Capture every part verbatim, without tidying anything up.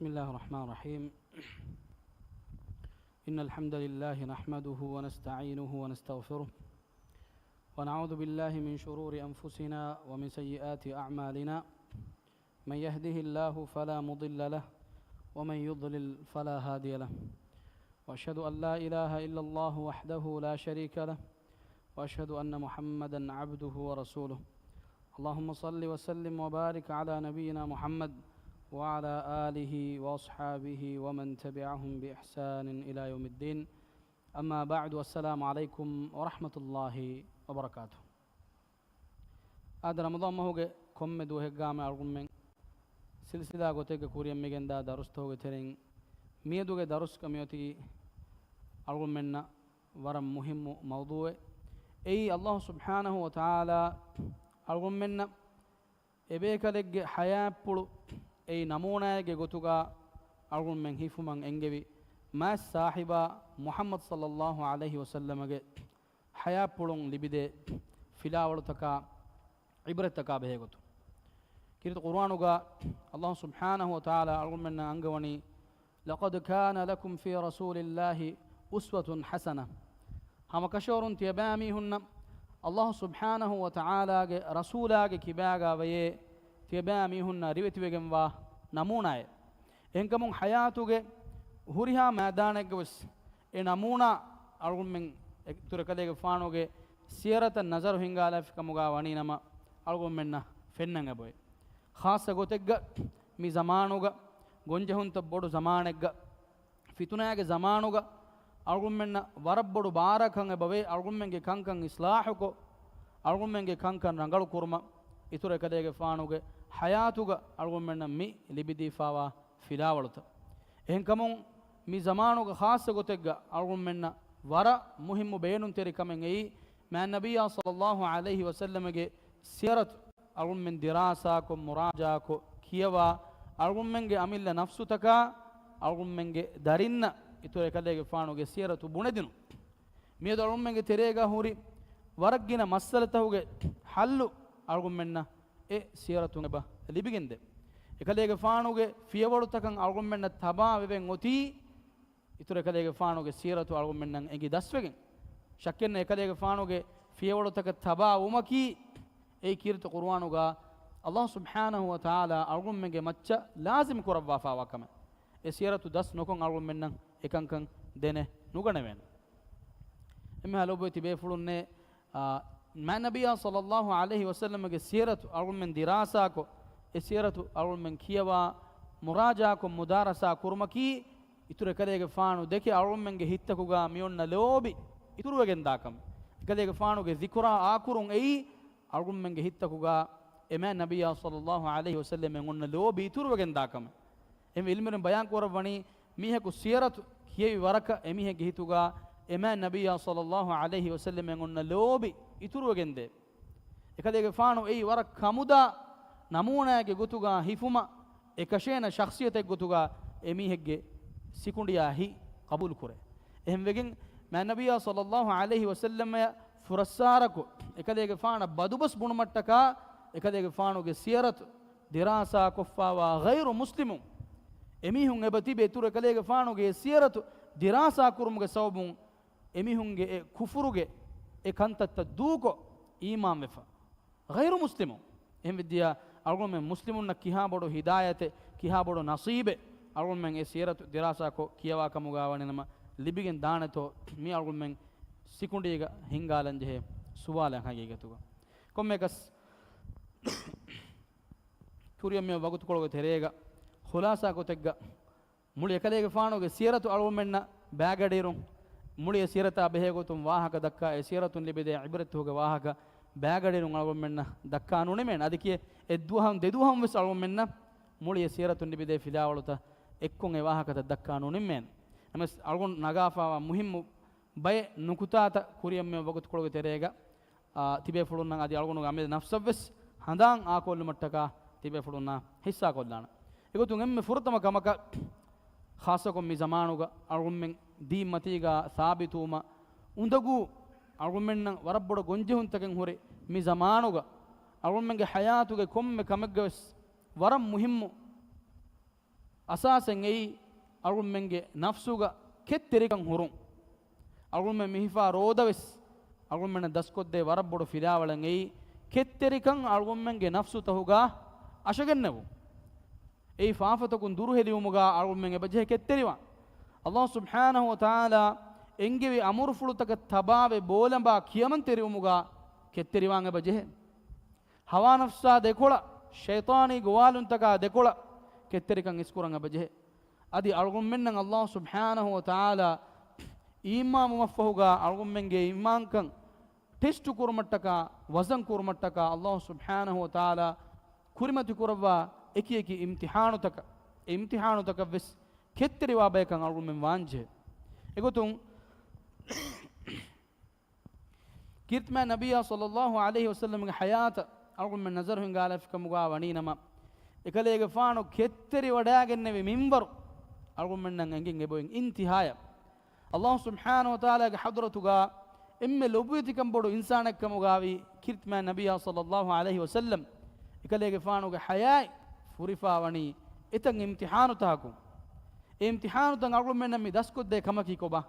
بسم الله الرحمن الرحيم. إن الحمد لله نحمده ونستعينه ونستغفره، ونعوذ بالله من شرور أنفسنا ومن سيئات أعمالنا. من يهده الله فلا مضل له، ومن يضلل فلا هادي له. وأشهد أن لا إله إلا الله وحده لا شريك له، وأشهد أن محمدا عبده ورسوله. اللهم صل وسلم وبارك على نبينا محمد وعلى آله وأصحابه ومن تبعهم بإحسان إلى يوم الدين. أما بعد، السلام عليكم ورحمة الله وبركاته. އާދެ، ރަމަޟާން މަހުގެ ކޮންމެ ދުވަހެއްގާމެ އަޅުގަނޑުމެން ސިލްސިލާ ގޮތެއްގަ ކުރިއަށް މިގެންދާ ދަރުސްތަކުގެ ތެރެއިން މިއަދުގެ ދަރުސްގަ މިއޮތީ އަޅުގަނޑުމެންނަށް ވަރަށް މުހިއްމު މައުޟޫއެއް. އެއީ، ﷲ ސުބްޙާނަހޫ ވަތަޢާލާ އަޅުގަނޑުމެންނަށް އެބޭކަލެއްގެ ޙަޔާތްޕުޅު އެއީ ނަމޫނާއެއްގެ ގޮތުގަ އަޅުގަނޑުމެން ހިފުމަށް އެންގެވި މާތް ސާހިބާ މުޙައްމަދު ޞައްލައްލާހު ޢަލައިހި ވަސައްލަމަގެ ޙަޔާތްޕުޅުން ލިބިދޭ ފިލާވަޅުތަކާ ޢިބްރަތްތަކާ ބެހޭގޮތުން. ކީރިތި ޤުރުއާނުގަ ﷲ ސުބްޙާނަހޫ ވަތަޢާލާ އަޅުގަނޑުމެންނަށް އަންގަވަނީ، لقد كان لكم في رسول الله أسوة حسنة. ހަމަކަށަވަރުން ތިޔަބައިމީހުންނަށް ﷲ ސުބްޙާނަހޫ ވަތަޢާލާގެ ރަސޫލާގެ ކިބާގަ ވަޔޭ ތިޔަބައިމީހުންނަށް ރިވެތިވެގެންވާ ނަމޫނާއެއް. އެހެންކަމުން ޙަޔާތުގެ ހުރިހާ މައިދާނެއްގަވެސް އެ ނަމޫނާ އަޅުގަނޑުމެން އިތުރު އެކަލޭގެފާނުގެ ސިޔަރަތަށް ނަޒަރު ހިންގާލާފި ކަމުގަ ވަނީނަމަ، އަޅުގަނޑުމެންނަށް ފެންނަން އެބައޮތް. ޚާއްޞަ ގޮތެއްގަ މި ޒަމާނުގަ ގޮންޖެހުންތައް ބޮޑު ޒަމާނެއްގަ، ފިތުނާގެ ޒަމާނުގަ އަޅުގަނޑުމެންނަށް ވަރަށް ބޮޑު ބާރަކަށް އެބަވޭ އަޅުގަނޑުމެންގެ ކަންކަން އިޞްލާޙުކޮށް، އަޅުގަނޑުމެންގެ ކަންކަން ރަނގަޅު ކުރުމަށް އިތުރު އެކަލޭގެފާނުގެ ޙަޔާތުގަ އަޅުގަނޑުމެންނަށް މި ލިބިދީފާވާ ފިލާވަޅުތައް. އެހެންކަމުން މި ޒަމާނުގަ ޚާއްޞަ ގޮތެއްގަ އަޅުގަނޑުމެންނަށް ވަރަށް މުހިއްމު ބޭނުންތެރި ކަމެއް އެއީ، މާތް ނަބިއްޔާ ޞައްލައްލާހު ޢަލައިހި ވަސައްލަމަގެ ސިޔަރަތު އަޅުގަނޑުމެން ދިރާސާކޮށް، މުރާޖަޢާކޮށް، ކިޔަވާ، އަޅުގަނޑުމެންގެ އަމިއްލަ ނަފްސުތަކާ، އަޅުގަނޑުމެންގެ ދަރިންނަށް އިތުރު އެކަލޭގެފާނުގެ ސިޔަރަތު ބުނެދިނުން. މިއަދު އަޅުގަނޑުމެންގެ ތެރޭގަ ހުރި ވަރަށް ގިނަ މައްސަލަތަކުގެ ޙައްލު އަޅުގަނޑުމެންނަށް އެ ސިޔަރަތުން އެބަ ލިބިގެންދޭ. އެކަލޭގެފާނުގެ ފިޔަވަޅުތަކަށް އަޅުގަނޑުމެންނަށް ތަބާވެވެން އޮތީ، އިތުރު އެކަލޭގެފާނުގެ ސިޔަރަތު އަޅުގަނޑުމެންނަށް އެނގި ދަސްވެގެން. ޝައްކެއްނެތް، އެކަލޭގެފާނުގެ ފިޔަވަޅުތަކަށް ތަބާވުމަކީ، އެއީ ކީރިތި ޤުރުއާނުގަ ﷲ ސުބްޙާނަހޫ ވަތަޢާލާ އަޅުގަނޑުމެންގެ މައްޗަށް ލާޒިމް ކުރައްވާފާވާ ކަމެއް. އެ ސިޔަރަތު ދަސް ނުކޮށް އަޅުގަނޑުމެންނަށް އެކަންކަން ދެނެއް ނުގަނެވޭނެ. އެންމެހާ ލޯބިވެތި ބޭފުޅުންނޭ، އާ، މާތް ނަބިއްޔާ ޞައްލައްލާހު ޢަލައިހި ވަސައްލަމަގެ ސިޔަރަތު އަޅުގަނޑުމެން ދިރާސާކޮށް، އެ ސިޔަރަތު އަޅުގަނޑުމެން ކިޔަވާ، މުރާޖަޢާކޮށް، މުދާރަސާ ކުރުމަކީ، އިތުރު އެކަލޭގެފާނު ދެކެ އަޅުގަނޑުމެންގެ ހިތްތަކުގަ މިއޮންނަ ލޯބި އިތުރުވެގެންދާކަމެއް. އެކަލޭގެފާނުގެ ޒިކުރާ އާކުރުން އެއީ، އަޅުގަނޑުމެންގެ ހިތްތަކުގަ އެ މާތް ނަބިއްޔާ ޞައްލައްލާހު ޢަލައިހި ވަސައްލަމަށް އޮންނަ ލޯބި އިތުރުވެގެންދާކަމެއް. އެހެންވެ، ޢިލްމުވެރިން ބަޔާން ކުރައްވަނީ، މީހަކު ސިޔަރަތު ކިޔެވި ވަރަކަށް އެމީހެއްގެ ހިތުގަ އެ މާތް ނަބިއްޔާ ޞައްލައްލާހު ޢަލައިހި ވަސައްލަމަށް އޮންނަ ލޯބި އިތުރުވެގެންދޭ. އެކަލޭގެފާނު އެއީ ވަރަށް ކަމުދާ ނަމޫނާއެއްގެ ގޮތުގަ ހިފުމަށް، އެކަށޭނަ ޝަޚްޞިއްޔަތެއް ގޮތުގަ އެމީހެއްގެ ސިކުނޑިއާ ހިތް ޤަބޫލުކުރޭ. އެހެންވެގެން، މާތް ނަބިއްޔާ ޞައްލައްލާހު ޢަލައިހި ވަސައްލަމަށް ފުރައްސާރަކޮށް، އެކަލޭގެފާނަށް ބަދުބަސް ބުނުމަށްޓަކާ، އެކަލޭގެފާނުގެ ސިޔަރަތު ދިރާސާކޮށްފާވާ ޣައިރު މުސްލިމުން އެމީހުން އެބަ ތިބޭ. އިތުރު އެކަލޭގެފާނުގެ ސިޔަރަތު ދިރާސާ ކުރުމުގެ ސަބަބުން އެމީހުންގެ އެ ކުފުރުގެ އެ ކަންތައްތައް ދޫކޮށް އީމާންވެފަ. ޣައިރު މުސްލިމުން. އެހެންވެއްދިޔަ އަޅުގަނޑުމެން މުސްލިމުންނަށް ކިހާ ބޮޑު ހިދާޔަތެއް، ކިހާ ބޮޑު ނަސީބެއް އަޅުގަނޑުމެން އެ ސިޔަރަތު ދިރާސާކޮށް ކިޔަވާ ކަމުގަ ވަނީނަމަ ލިބިގެން ދާނެތޯ، މީ އަޅުގަނޑުމެން ސިކުނޑީގަ ހިންގާލަން ޖެހޭ ސުވާލެއް ހަގީގަތުގަ. ކޮންމެއަކަސް، ކުރިއަށް މި ވަގުތުކޮޅުގެ ތެރޭގަ ޚުލާސާ ގޮތެއްގަ މުޅި އެކަލޭގެފާނުގެ ސިޔަރަތު އަޅުގަނޑުމެންނަށް ބައިގަޑިއިރުން، މުޅި އެ ސިޔަރަތާ ބެހޭގޮތުން ވާހަކަ ދައްކާ، އެ ސިޔަރަތުން ލިބިދޭ ޢިބްރަތްތަކުގެ ވާހަކަ ބައިގަޑިއިރުން އަޅުގަނޑުމެންނަށް ދައްކާ ނުނިމޭނެ. އަދި ކިޔޭ، އެއްދުވަހުން ދެދުވަހުން ވެސް އަޅުގަނޑުމެންނަށް މުޅި އެ ސިޔަރަތުން ލިބިދޭ ފިލާވަޅުތައް އެއްކޮށް އެ ވާހަކަތައް ދައްކާ ނުނިމޭނެ. ނަމަވެސް، އަޅުގަނޑު ނަގާފާވާ މުހިއްމު ބައެއް ނުކުތާތައް ކުރިއަށް މި ވަގުތުކޮޅުގެ ތެރޭގަ އާ، ތިބޭފުޅުންނަށް އަދި އަޅުގަނޑުގެ އަމިއްލަ ނަފްސަށްވެސް ހަނދާން އާކޮށްލުމަށްޓަކާ ތިބޭފުޅުންނާ ހިއްސާކޮށްލާނަން. އެގޮތުން އެންމެ ފުރަތަމަ ކަމަކަށް، ޚާއްޞަކޮށް މި ޒަމާނުގަ އަޅުގަނޑުމެން ދީންމަތީގަ ސާބިތުވުމަށް އުނދަގޫ، އަޅުގަނޑުމެންނަށް ވަރަށް ބޮޑަށް ގޮންޖެހުންތަކެއް ހުރި މި ޒަމާނުގަ، އަޅުގަނޑުމެންގެ ޙަޔާތުގެ ކޮންމެ ކަމެއްގަވެސް ވަރަށް މުހިއްމު އަސާސެއް އެއީ އަޅުގަނޑުމެންގެ ނަފްސުގަ ކެތްތެރިކަން ހުރުން. އަޅުގަނޑުމެން މި ހިފާ ރޯދަވެސް އަޅުގަނޑުމެންނަށް ދަސްކޮށްދޭ ވަރަށް ބޮޑު ފިލާވަޅެއް އެއީ، ކެތްތެރިކަން އަޅުގަނޑުމެންގެ ނަފްސުތަކުގަ އަށަގެންނެވުން. އެއީ ފާފަތަކުން ދުރުހެލިވުމުގަ އަޅުގަނޑުމެން އެބަޖެހޭ ކެތްތެރިވާން. އައްލާހު ސުބްޙާނަހު ވަތަޢާލާ އެންގެވި އަމުރުފުޅުތަކަށް ތަބާވެ ބޯލަނބާ ކިޔަމަންތެރިވުމުގަ ކެތްތެރިވާން އެބަޖެހޭ. ހަވާ ނަފްސާ ދެކޮޅަށް، ޝައިޠާނީ ގޮވާލުންތަކާ ދެކޮޅަށް ކެތްތެރިކަން އިސްކުރަން އެބަޖެހޭ. އަދި އަޅުގަނޑުމެންނަށް އައްލާހު ސުބްޙާނަހު ވަތަޢާލާ އީމާންވުމަށްފަހުގަ އަޅުގަނޑުމެންގެ އީމާންކަން ޓެސްޓު ކުރުމަށްޓަކާ، ވަޒަން ކުރުމަށްޓަކާ އައްލާހު ސުބްޙާނަހު ވަތަޢާލާ ކުރިމަތި ކުރައްވާ އެކި އެކި އިމްތިޙާނުތަކަށް، އެ އިމްތިޙާނުތަކަށް ވެސް ކެތްތެރިވާ ބަޔަކަށް އަޅުގަނޑުމެން ވާންޖެހޭ. އެގޮތުން، ކީރިތި މާތް ނަބިއްޔާ ޞައްލައްލާހު ޢަލައިހި ވަސައްލަމްގެ ޙަޔާތަށް އަޅުގަނޑުމެން ނަޒަރު ހިންގާލާފިކަމުގަ ވަނީ ނަމަ، އެކަލޭގެފާނު ކެތްތެރިވަޑައިގެންނެވި މިންވަރު އަޅުގަނޑުމެންނަށް އެނގެން އެބައޮތް އިންތިހާޔަށް. އައްލާހު ސުބްޙާނަހު ވަތަޢާލާގެ ޙަޟްރަތުގަ އެންމެ ލޮބުވެތިކަން ބޮޑު އިންސާނެއްކަމުގައި ކީރިތި މާތް ނަބިއްޔާ ޞައްލައްލާހު ޢަލައިހި ވަސައްލަމް އެކަލޭގެފާނުގެ ޙަޔާތް ފުރިފާ ވަނީ އެތައް އިމްތިޙާނުތަކަކުން. އެ އިމްތިޙާނުތައް އަޅުގަނޑުމެންނަށް މި ދަސްކޮށްދޭ ކަމަކީ ކޮބާ؟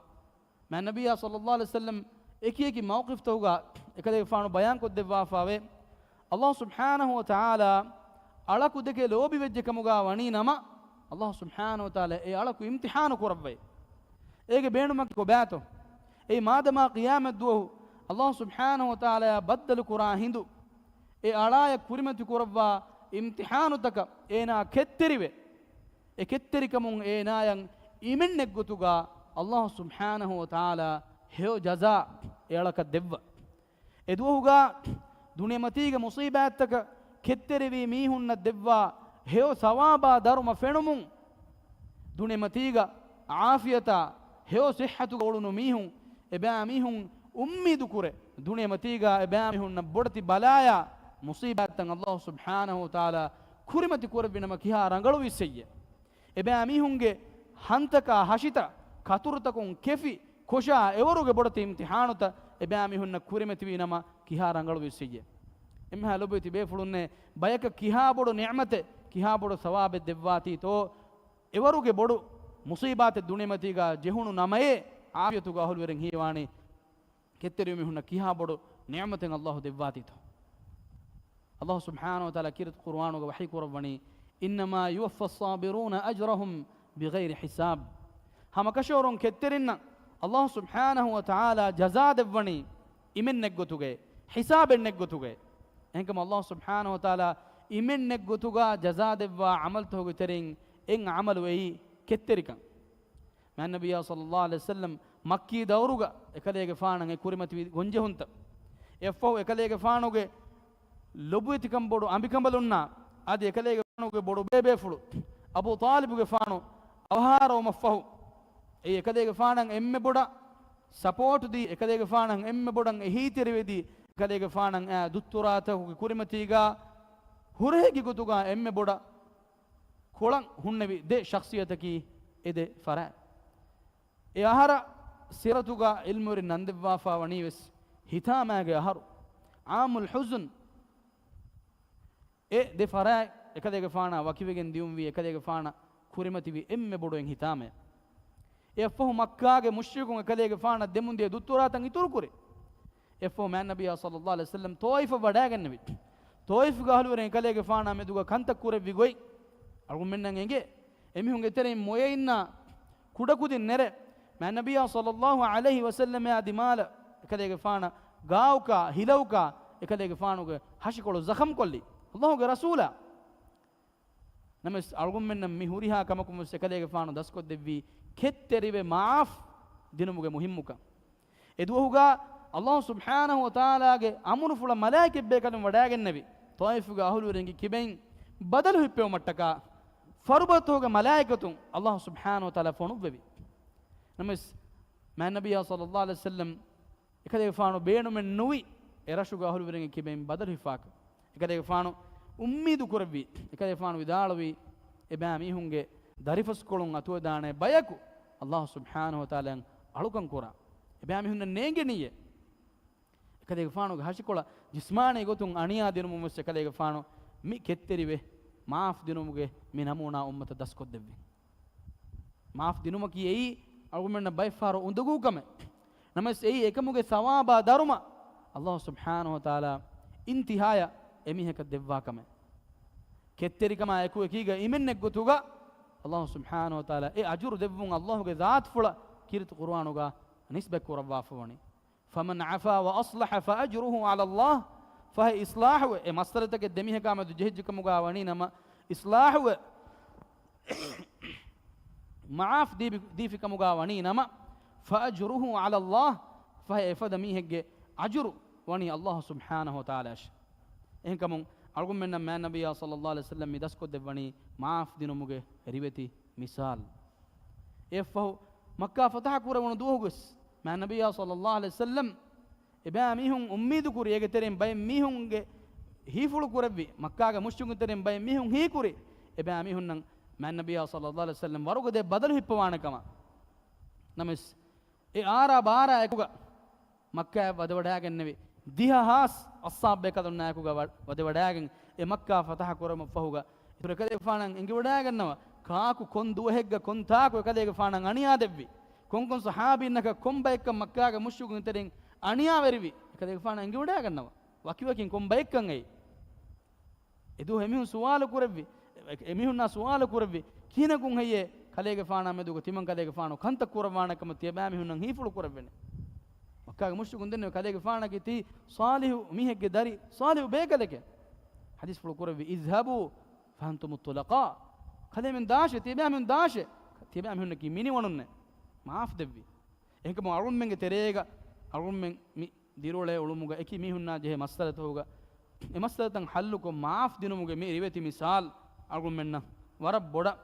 މާތް ނަބިއްޔާ ޞައްލައްލާހު ޢަލައިހި ވަސައްލަމް އެކި އެކި މައުޤިފްތަކުގަ އެކަލޭގެފާނު ބަޔާންކޮށްދެއްވާފައިވޭ، އައްލާހު ސުބްޙާނަހު ވަތަޢާލާ އަޅަކު ދެކެ ލޯބިވެއްޖެ ކަމުގަ ވަނީ ނަމަ، އައްލާހު ސުބްޙާނަހު ވަތަޢާލާ އެ އަޅަކު އިމްތިޙާނު ކުރައްވައޭ. އޭގެ ބޭނުމަކީ ކޮބާތޯ؟ އެއީ މާދަމާ ޤިޔާމަތްދުވަހު އައްލާހު ސުބްޙާނަހު ވަތަޢާލާއާ ބައްދަލު ކުރާ ހިނދު، އެ އަޅާޔަށް ކުރިމަތި ކުރައްވާ އިމްތިޙާނުތަކަށް އޭނާ ކެތްތެރިވެ، އެ ކެތްތެރިކަމުން އޭނާޔަށް އިމެންނެއްގޮތުގަ އައްލާހު ސުބްޙާނަހު ވަތަޢާލާ ހެޔޮ ޖަޒާ އެއަޅަކަށް ދެއްވަ. އެދުވަހުގަ ދުނިޔެމަތީގެ މުޞީބާތްތަކަށް ކެތްތެރިވީ މީހުންނަށް ދެއްވާ ހެޔޮ ސަވާބާ ދަރުމަ ފެނުމުން، ދުނިޔެމަތީގަ ޢާފިޔަތާ ހެޔޮ ޞިއްޙަތުގަ އުޅުނު މީހުން، އެބައިމީހުން އުއްމީދުކުރޭ، ދުނިޔެމަތީގަ އެބައިމީހުންނަށް ބޮޑެތި ބަލާޔާ މުޞީބާތްތައް އައްލާހު ސުބްޙާނަހު ވަތަޢާލާ ކުރިމަތި ކުރެއްވި ނަމަ ކިހާ ރަނގަޅުވީސް ހެއްޔޭ؟ އެބައިމީހުންގެ ހަންތަކާ ހަށިތައް ކަތުރުތަކުން ކެފި ކޮށާ އެވަރުގެ ބޮޑެތި އިމްތިޙާނުތައް އެބައިމީހުންނަށް ކުރިމަތިވީ ނަމަ ކިހާ ރަނގަޅުވީސް ހެއްޔޭ؟ އެންމެހާ ލޮބުވެތި ބޭފުޅުންނޭ، ބަޔަކަށް ކިހާ ބޮޑު ނިޢުމަތެއް، ކިހާ ބޮޑު ސަވާބެއް ދެއްވާތީތޯ، އެވަރުގެ ބޮޑު މުޞީބާތެއް ދުނިޔެމަތީގަ ޖެހުނު ނަމައޭ، ޢާފިޔަތުގަ އަހުލުވެރިން ހީވާނީ، ކެތްތެރިވި މީހުންނަށް ކިހާ ބޮޑު ނިޢުމަތެއް އައްލާހު ދެއްވާތީތޯ. އައްލާހު ސުބްޙާނަހު ވަތަޢާލާ ކީރިތި ޤުރުއާނުގަ ވަޙީ ކުރައްވަނީ، إنما يوفى الصابرون أجرهم بغير حساب. ހަމަކަށަވަރުން ކެތްތެރިންނަށް އައްލާހު ސުބްޙާނަހު ވަތަޢާލާ ޖަޒާ ދެއްވަނީ އިމެންނެއްގޮތުގައި، ޙިސާބެއްނެއްގޮތުގައި. އެހެންކަމުން އައްލާހު ސުބްޙާނަހު ވަތަޢާލާ އިމެންނެއްގޮތުގަ ޖަޒާ ދެއްވާ ޢަމަލުތަކުގެ ތެރެއިން އެއް ޢަމަލު އެއީ ކެތްތެރިކަން. މާތް ނަބިއްޔާ ޞައްލައްލާހު ޢަލައިހި ވަސައްލަމް މައްކީ ދައުރުގަ އެކަލޭގެފާނަށް އެ ކުރިމަތިވި ގޮންޖެހުންތައް، އެއަށްފަހު އެކަލޭގެފާނުގެ ލޮބުވެތިކަން ބޮޑު އަނބިކަނބަލުންނާ އަދި އެކަލޭގެފާނުގެ ބޮޑު ބޭބޭފުޅު އަބޫ ޠާލިބުގެފާނު އަވަހާރަވުމަށްފަހު، އެއީ އެކަލޭގެފާނަށް އެންމެ ބޮޑަށް ސަޕޯޓް ދީ، އެކަލޭގެފާނަށް އެންމެ ބޮޑަށް އެހީތެރިވެދީ، އެކަލޭގެފާނަށް އައި ދުއްތުރާތަކުގެ ކުރިމަތީގަ ހުރަހެއްގެ ގޮތުގަ އެންމެ ބޮޑަށް ކޮޅަށް ހުންނެވި ދެ ޝަޚްޞިއްޔަތަކީ އެ ދެ ފަރާތް. އެ އަހަރަށް ސީރަތުގަ ޢިލްމުވެރިން ނަންދެއްވާފަ ވަނީ ވެސް ހިތާމައިގެ އަހަރު، ޢާމުލް ޙުޒުން. އެ ދެ ފަރާތް އެކަލޭގެފާނާ ވަކިވެގެން ދިއުންވީ އެކަލޭގެފާނަށް ކުރިމަތިވި އެންމެ ބޮޑު އެއް ހިތާމައެއް. އެއަށްފަހު މައްކާގެ މުޝްރިކުން އެކަލޭގެފާނަށް ދެމުންދިޔަ ދުއްތުރާތައް އިތުރުކުރި. އެއަށްފަހު މާތް ނަބިއްޔާ ޞައްލައްލާހު ޢަލައިހި ވަސައްލަމް ޠާއިފަށް ވަޑައިގެންނެވި. ޠާއިފުގެ އަހުލުވެރިން އެކަލޭގެފާނާ މެދުގަ ކަންތައް ކުރެއްވި ގޮތް އަޅުގަނޑުމެންނަށް އެނގޭ. އެމީހުންގެ ތެރެއިން މޮޔައިންނާ ކުޑަކުދިން ނެރެ، މާތް ނަބިއްޔާ ޞައްލައްލާހު ޢަލައިހި ވަސައްލަމާ ދިމާލަށް އެކަލޭގެފާނަށް ގާއުކާ، ހިލައުކާ، އެކަލޭގެފާނުގެ ހަށިކޮޅު ޒަޚަމްކޮށްލި. އައްލާހުގެ ރަސޫލާ. ނަމަވެސް އަޅުގަނޑުމެންނަށް މި ހުރިހާ ކަމަކުން ވެސް އެކަލޭގެފާނު ދަސްކޮށްދެއްވީ ކެތްތެރިވެ މަޢާފް ދިނުމުގެ މުހިއްމުކަން. އެދުވަހުގަ އައްލާހު ސުބްޙާނަހު ވަތަޢާލާގެ އަމުރުފުޅަށް މަލާއިކަތްބޭކަލުން ވަޑައިގެންނެވި. ޠާއިފުގެ އަހުލުވެރިންގެ ކިބައިން ބަދަލު ހިއްޕެވުމަށްޓަކާ ފަރުބަދަތަކުގެ މަލާއިކަތުން އައްލާހު ސުބްޙާނަހު ވަތަޢާލާ ފޮނުއްވެވި. ނަމަވެސް މާތް ނަބިއްޔާ ޞައްލައްލާހު ޢަލައިހި ވަސައްލަމް އެކަލޭގެފާނު ބޭނުމެއް ނުވި އެ ރަށުގެ އަހުލުވެރިންގެ ކިބައިން ބަދަލު ހިފާކަށް. އެކަލޭގެފާނު އުއްމީދު ކުރެއްވި. އެކަލޭގެފާނު ވިދާޅުވީ، އެބައިމީހުންގެ ދަރިފަސްކޮޅުން އަތުވެދާނެ ބަޔަކު އައްލާހު ސުބްޙާނަހު ވަތަޢާލާއަށް އަޅުކަން ކުރާ. އެބައިމީހުންނަށް ނޭނގެނީއޭ. އެކަލޭގެފާނުގެ ހަށިކޮޅަށް ޖިސްމާނީ ގޮތުން އަނިޔާ ދިނުމުން ވެސް އެކަލޭގެފާނު މި ކެތްތެރިވެ މަޢާފް ދިނުމުގެ މި ނަމޫނާ އުއްމަތަށް ދަސްކޮށްދެއްވި. މާފް ދިނުމަކީ އެއީ އަޅުގަނޑަށް ބައެއްފަހަރު އުނދަގޫ ކަމެއް. ނަމަވެސް އެއީ އެކަމުގެ ސަވާބާ ދަރުމަ ﷲ ސުބްޙާނަހޫ ވަތަޢާލާ އިންތިހާޔަށް އެމީހަކަށް ދެއްވާ ކަމެއް. ކެތްތެރިކަމާ އެކު އެކީގަ އިމެންނެއް ގޮތުގަ ﷲ ސުބްޙާނަހޫ ވަތަޢާލާ އެ އަޖުރު ދެއްވުން ﷲ ގެ ޒާތުފުޅަށް ކީރިތި ޤުރުއާނުގަ ނިސްބަތް ކުރައްވާފަ ވަނީ. فمن عفا وأصلح فأجره على الله. ފަހެ އިޞްލާޙުވެ، އެ މައްސަލަތަކެއް ދެމީހަކާ މެދު ޖެހިއްޖެ ކަމުގަ ވަނީ ނަމަ، އިޞްލާޙުވެ، މަޢާފް ދީބި-، ދީފި ކަމުގަ ވަނީ ނަމަ، فأجره على الله، ފަހެ އެފަދަ މީހެއްގެ އަޖުރު ވަނީ ﷲ ސުބްޙާނަހޫ ވަތަޢާލާއަށް. އެހެންކަމުން އަޅުގަނޑުމެންނަށް މާތް ނަބިއްޔާ ޞައްލައްލާހު ޢަލައިހި ވަސައްލަމް މި ދަސްކޮށްދެއްވަނީ މަޢާފް ދިނުމުގެ ރިވެތި މިސާލް. އެއަށްފަހު މައްކާ ފަތަޙަ ކުރެވުނު ދުވަހުވެސް މާތް ނަބިއްޔާ ޞައްލައްލާހު ޢަލައިހި ވަސައްލަމް އެބައިމީހުން އުއްމީދު ކުރި، އޭގެ ތެރެއިން ބައެއް މީހުންގެ ހީފުޅު ކުރެއްވި، މައްކާގެ މުޝްރިކުން ތެރެއިން ބައެއް މީހުން ހީކުރި، އެބައިމީހުންނަށް މާތް ނަބިއްޔާ ޞައްލައްލާހު ޢަލައިހި ވަސައްލަމް ވަރުގަދަ ބަދަލު ހިއްޕަވާނެ ކަމަށް. ނަމަވެސް، އެ އާރާ ބާރާ އެކުގަ މައްކާއަށް ވަދެވަޑައިގެންނެވި، ދިހަ ހާސް އަޞްޙާބު ބޭކަލުންނާ އެކުގަ ވަ-، ވަދެވަޑައިގެން، އެ މައްކާ ފަތަޙަ ކުރުމަށްފަހުގަ، އިތުރު އެކަލޭގެފާނަށް އެނގިވަޑައިގަންނަވާ، ކާކު ކޮން ދުވަހެއްގަ ކޮންތާކު އެކަލޭގެފާނަށް އަނިޔާ ދެއްވި، ކޮންކޮން ޞަޙާބީންނަކަށް ކޮން ބައެއްކަން މައްކާގެ މުޝްރިކުން ތެރެއިން އަނިޔާވެރިވި، އެކަލޭގެފާނަށް އެނގިވަޑައިގަންނަވާ، ވަކިވަކިން ކޮން ބައެއްކަން އެއީ. އެދުވަހު އެމީހުން ސުވާލު ކުރެއްވި، އެ-، އެމީހުންނާ ސުވާލު ކުރެއްވި، ކިހިނަކުން ހެއްޔޭ ކަލޭގެފާނާ މެދުގަ ތިމަން ކަލޭގެފާނު ކަންތައް ކުރައްވާނެ ކަމަށް ތިޔަބައިމީހުންނަށް ހީފުޅު ކުރެއްވެނީ؟ މައްކާގެ މުޝްރިކުން ދެންނެވި ކަލޭގެފާނަކީ ތީ ޞާލިޙު މީހެއްގެ ދަރި، ޞާލިޙު ބޭކަލެކޭ. ޙަދީޘްފުޅު ކުރެއްވި، اذهبوا فأنتم الطلقاء. ކަލޭމެން ދާށޭ، ތިޔަބައިމީހުން ދާށޭ. ތިޔަބައިމީހުންނަކީ މިނިވަނުންނޭ. މާފް ދެއްވި. އެހެންކަމުން އަޅުގަނޑުމެންގެ ތެރޭގަ އަޅުގަނޑުމެން މި ދިރިއުޅޭ އުޅުމުގަ އެކި މީހުންނާ ޖެހޭ މައްސަލަތަކުގަ އެ މައްސަލަތައް ޙައްލުކޮށް މާފް ދިނުމުގެ މި ރިވެތި މިސާލް އަޅުގަނޑުމެންނަށް ވަރަށް ބޮޑަށް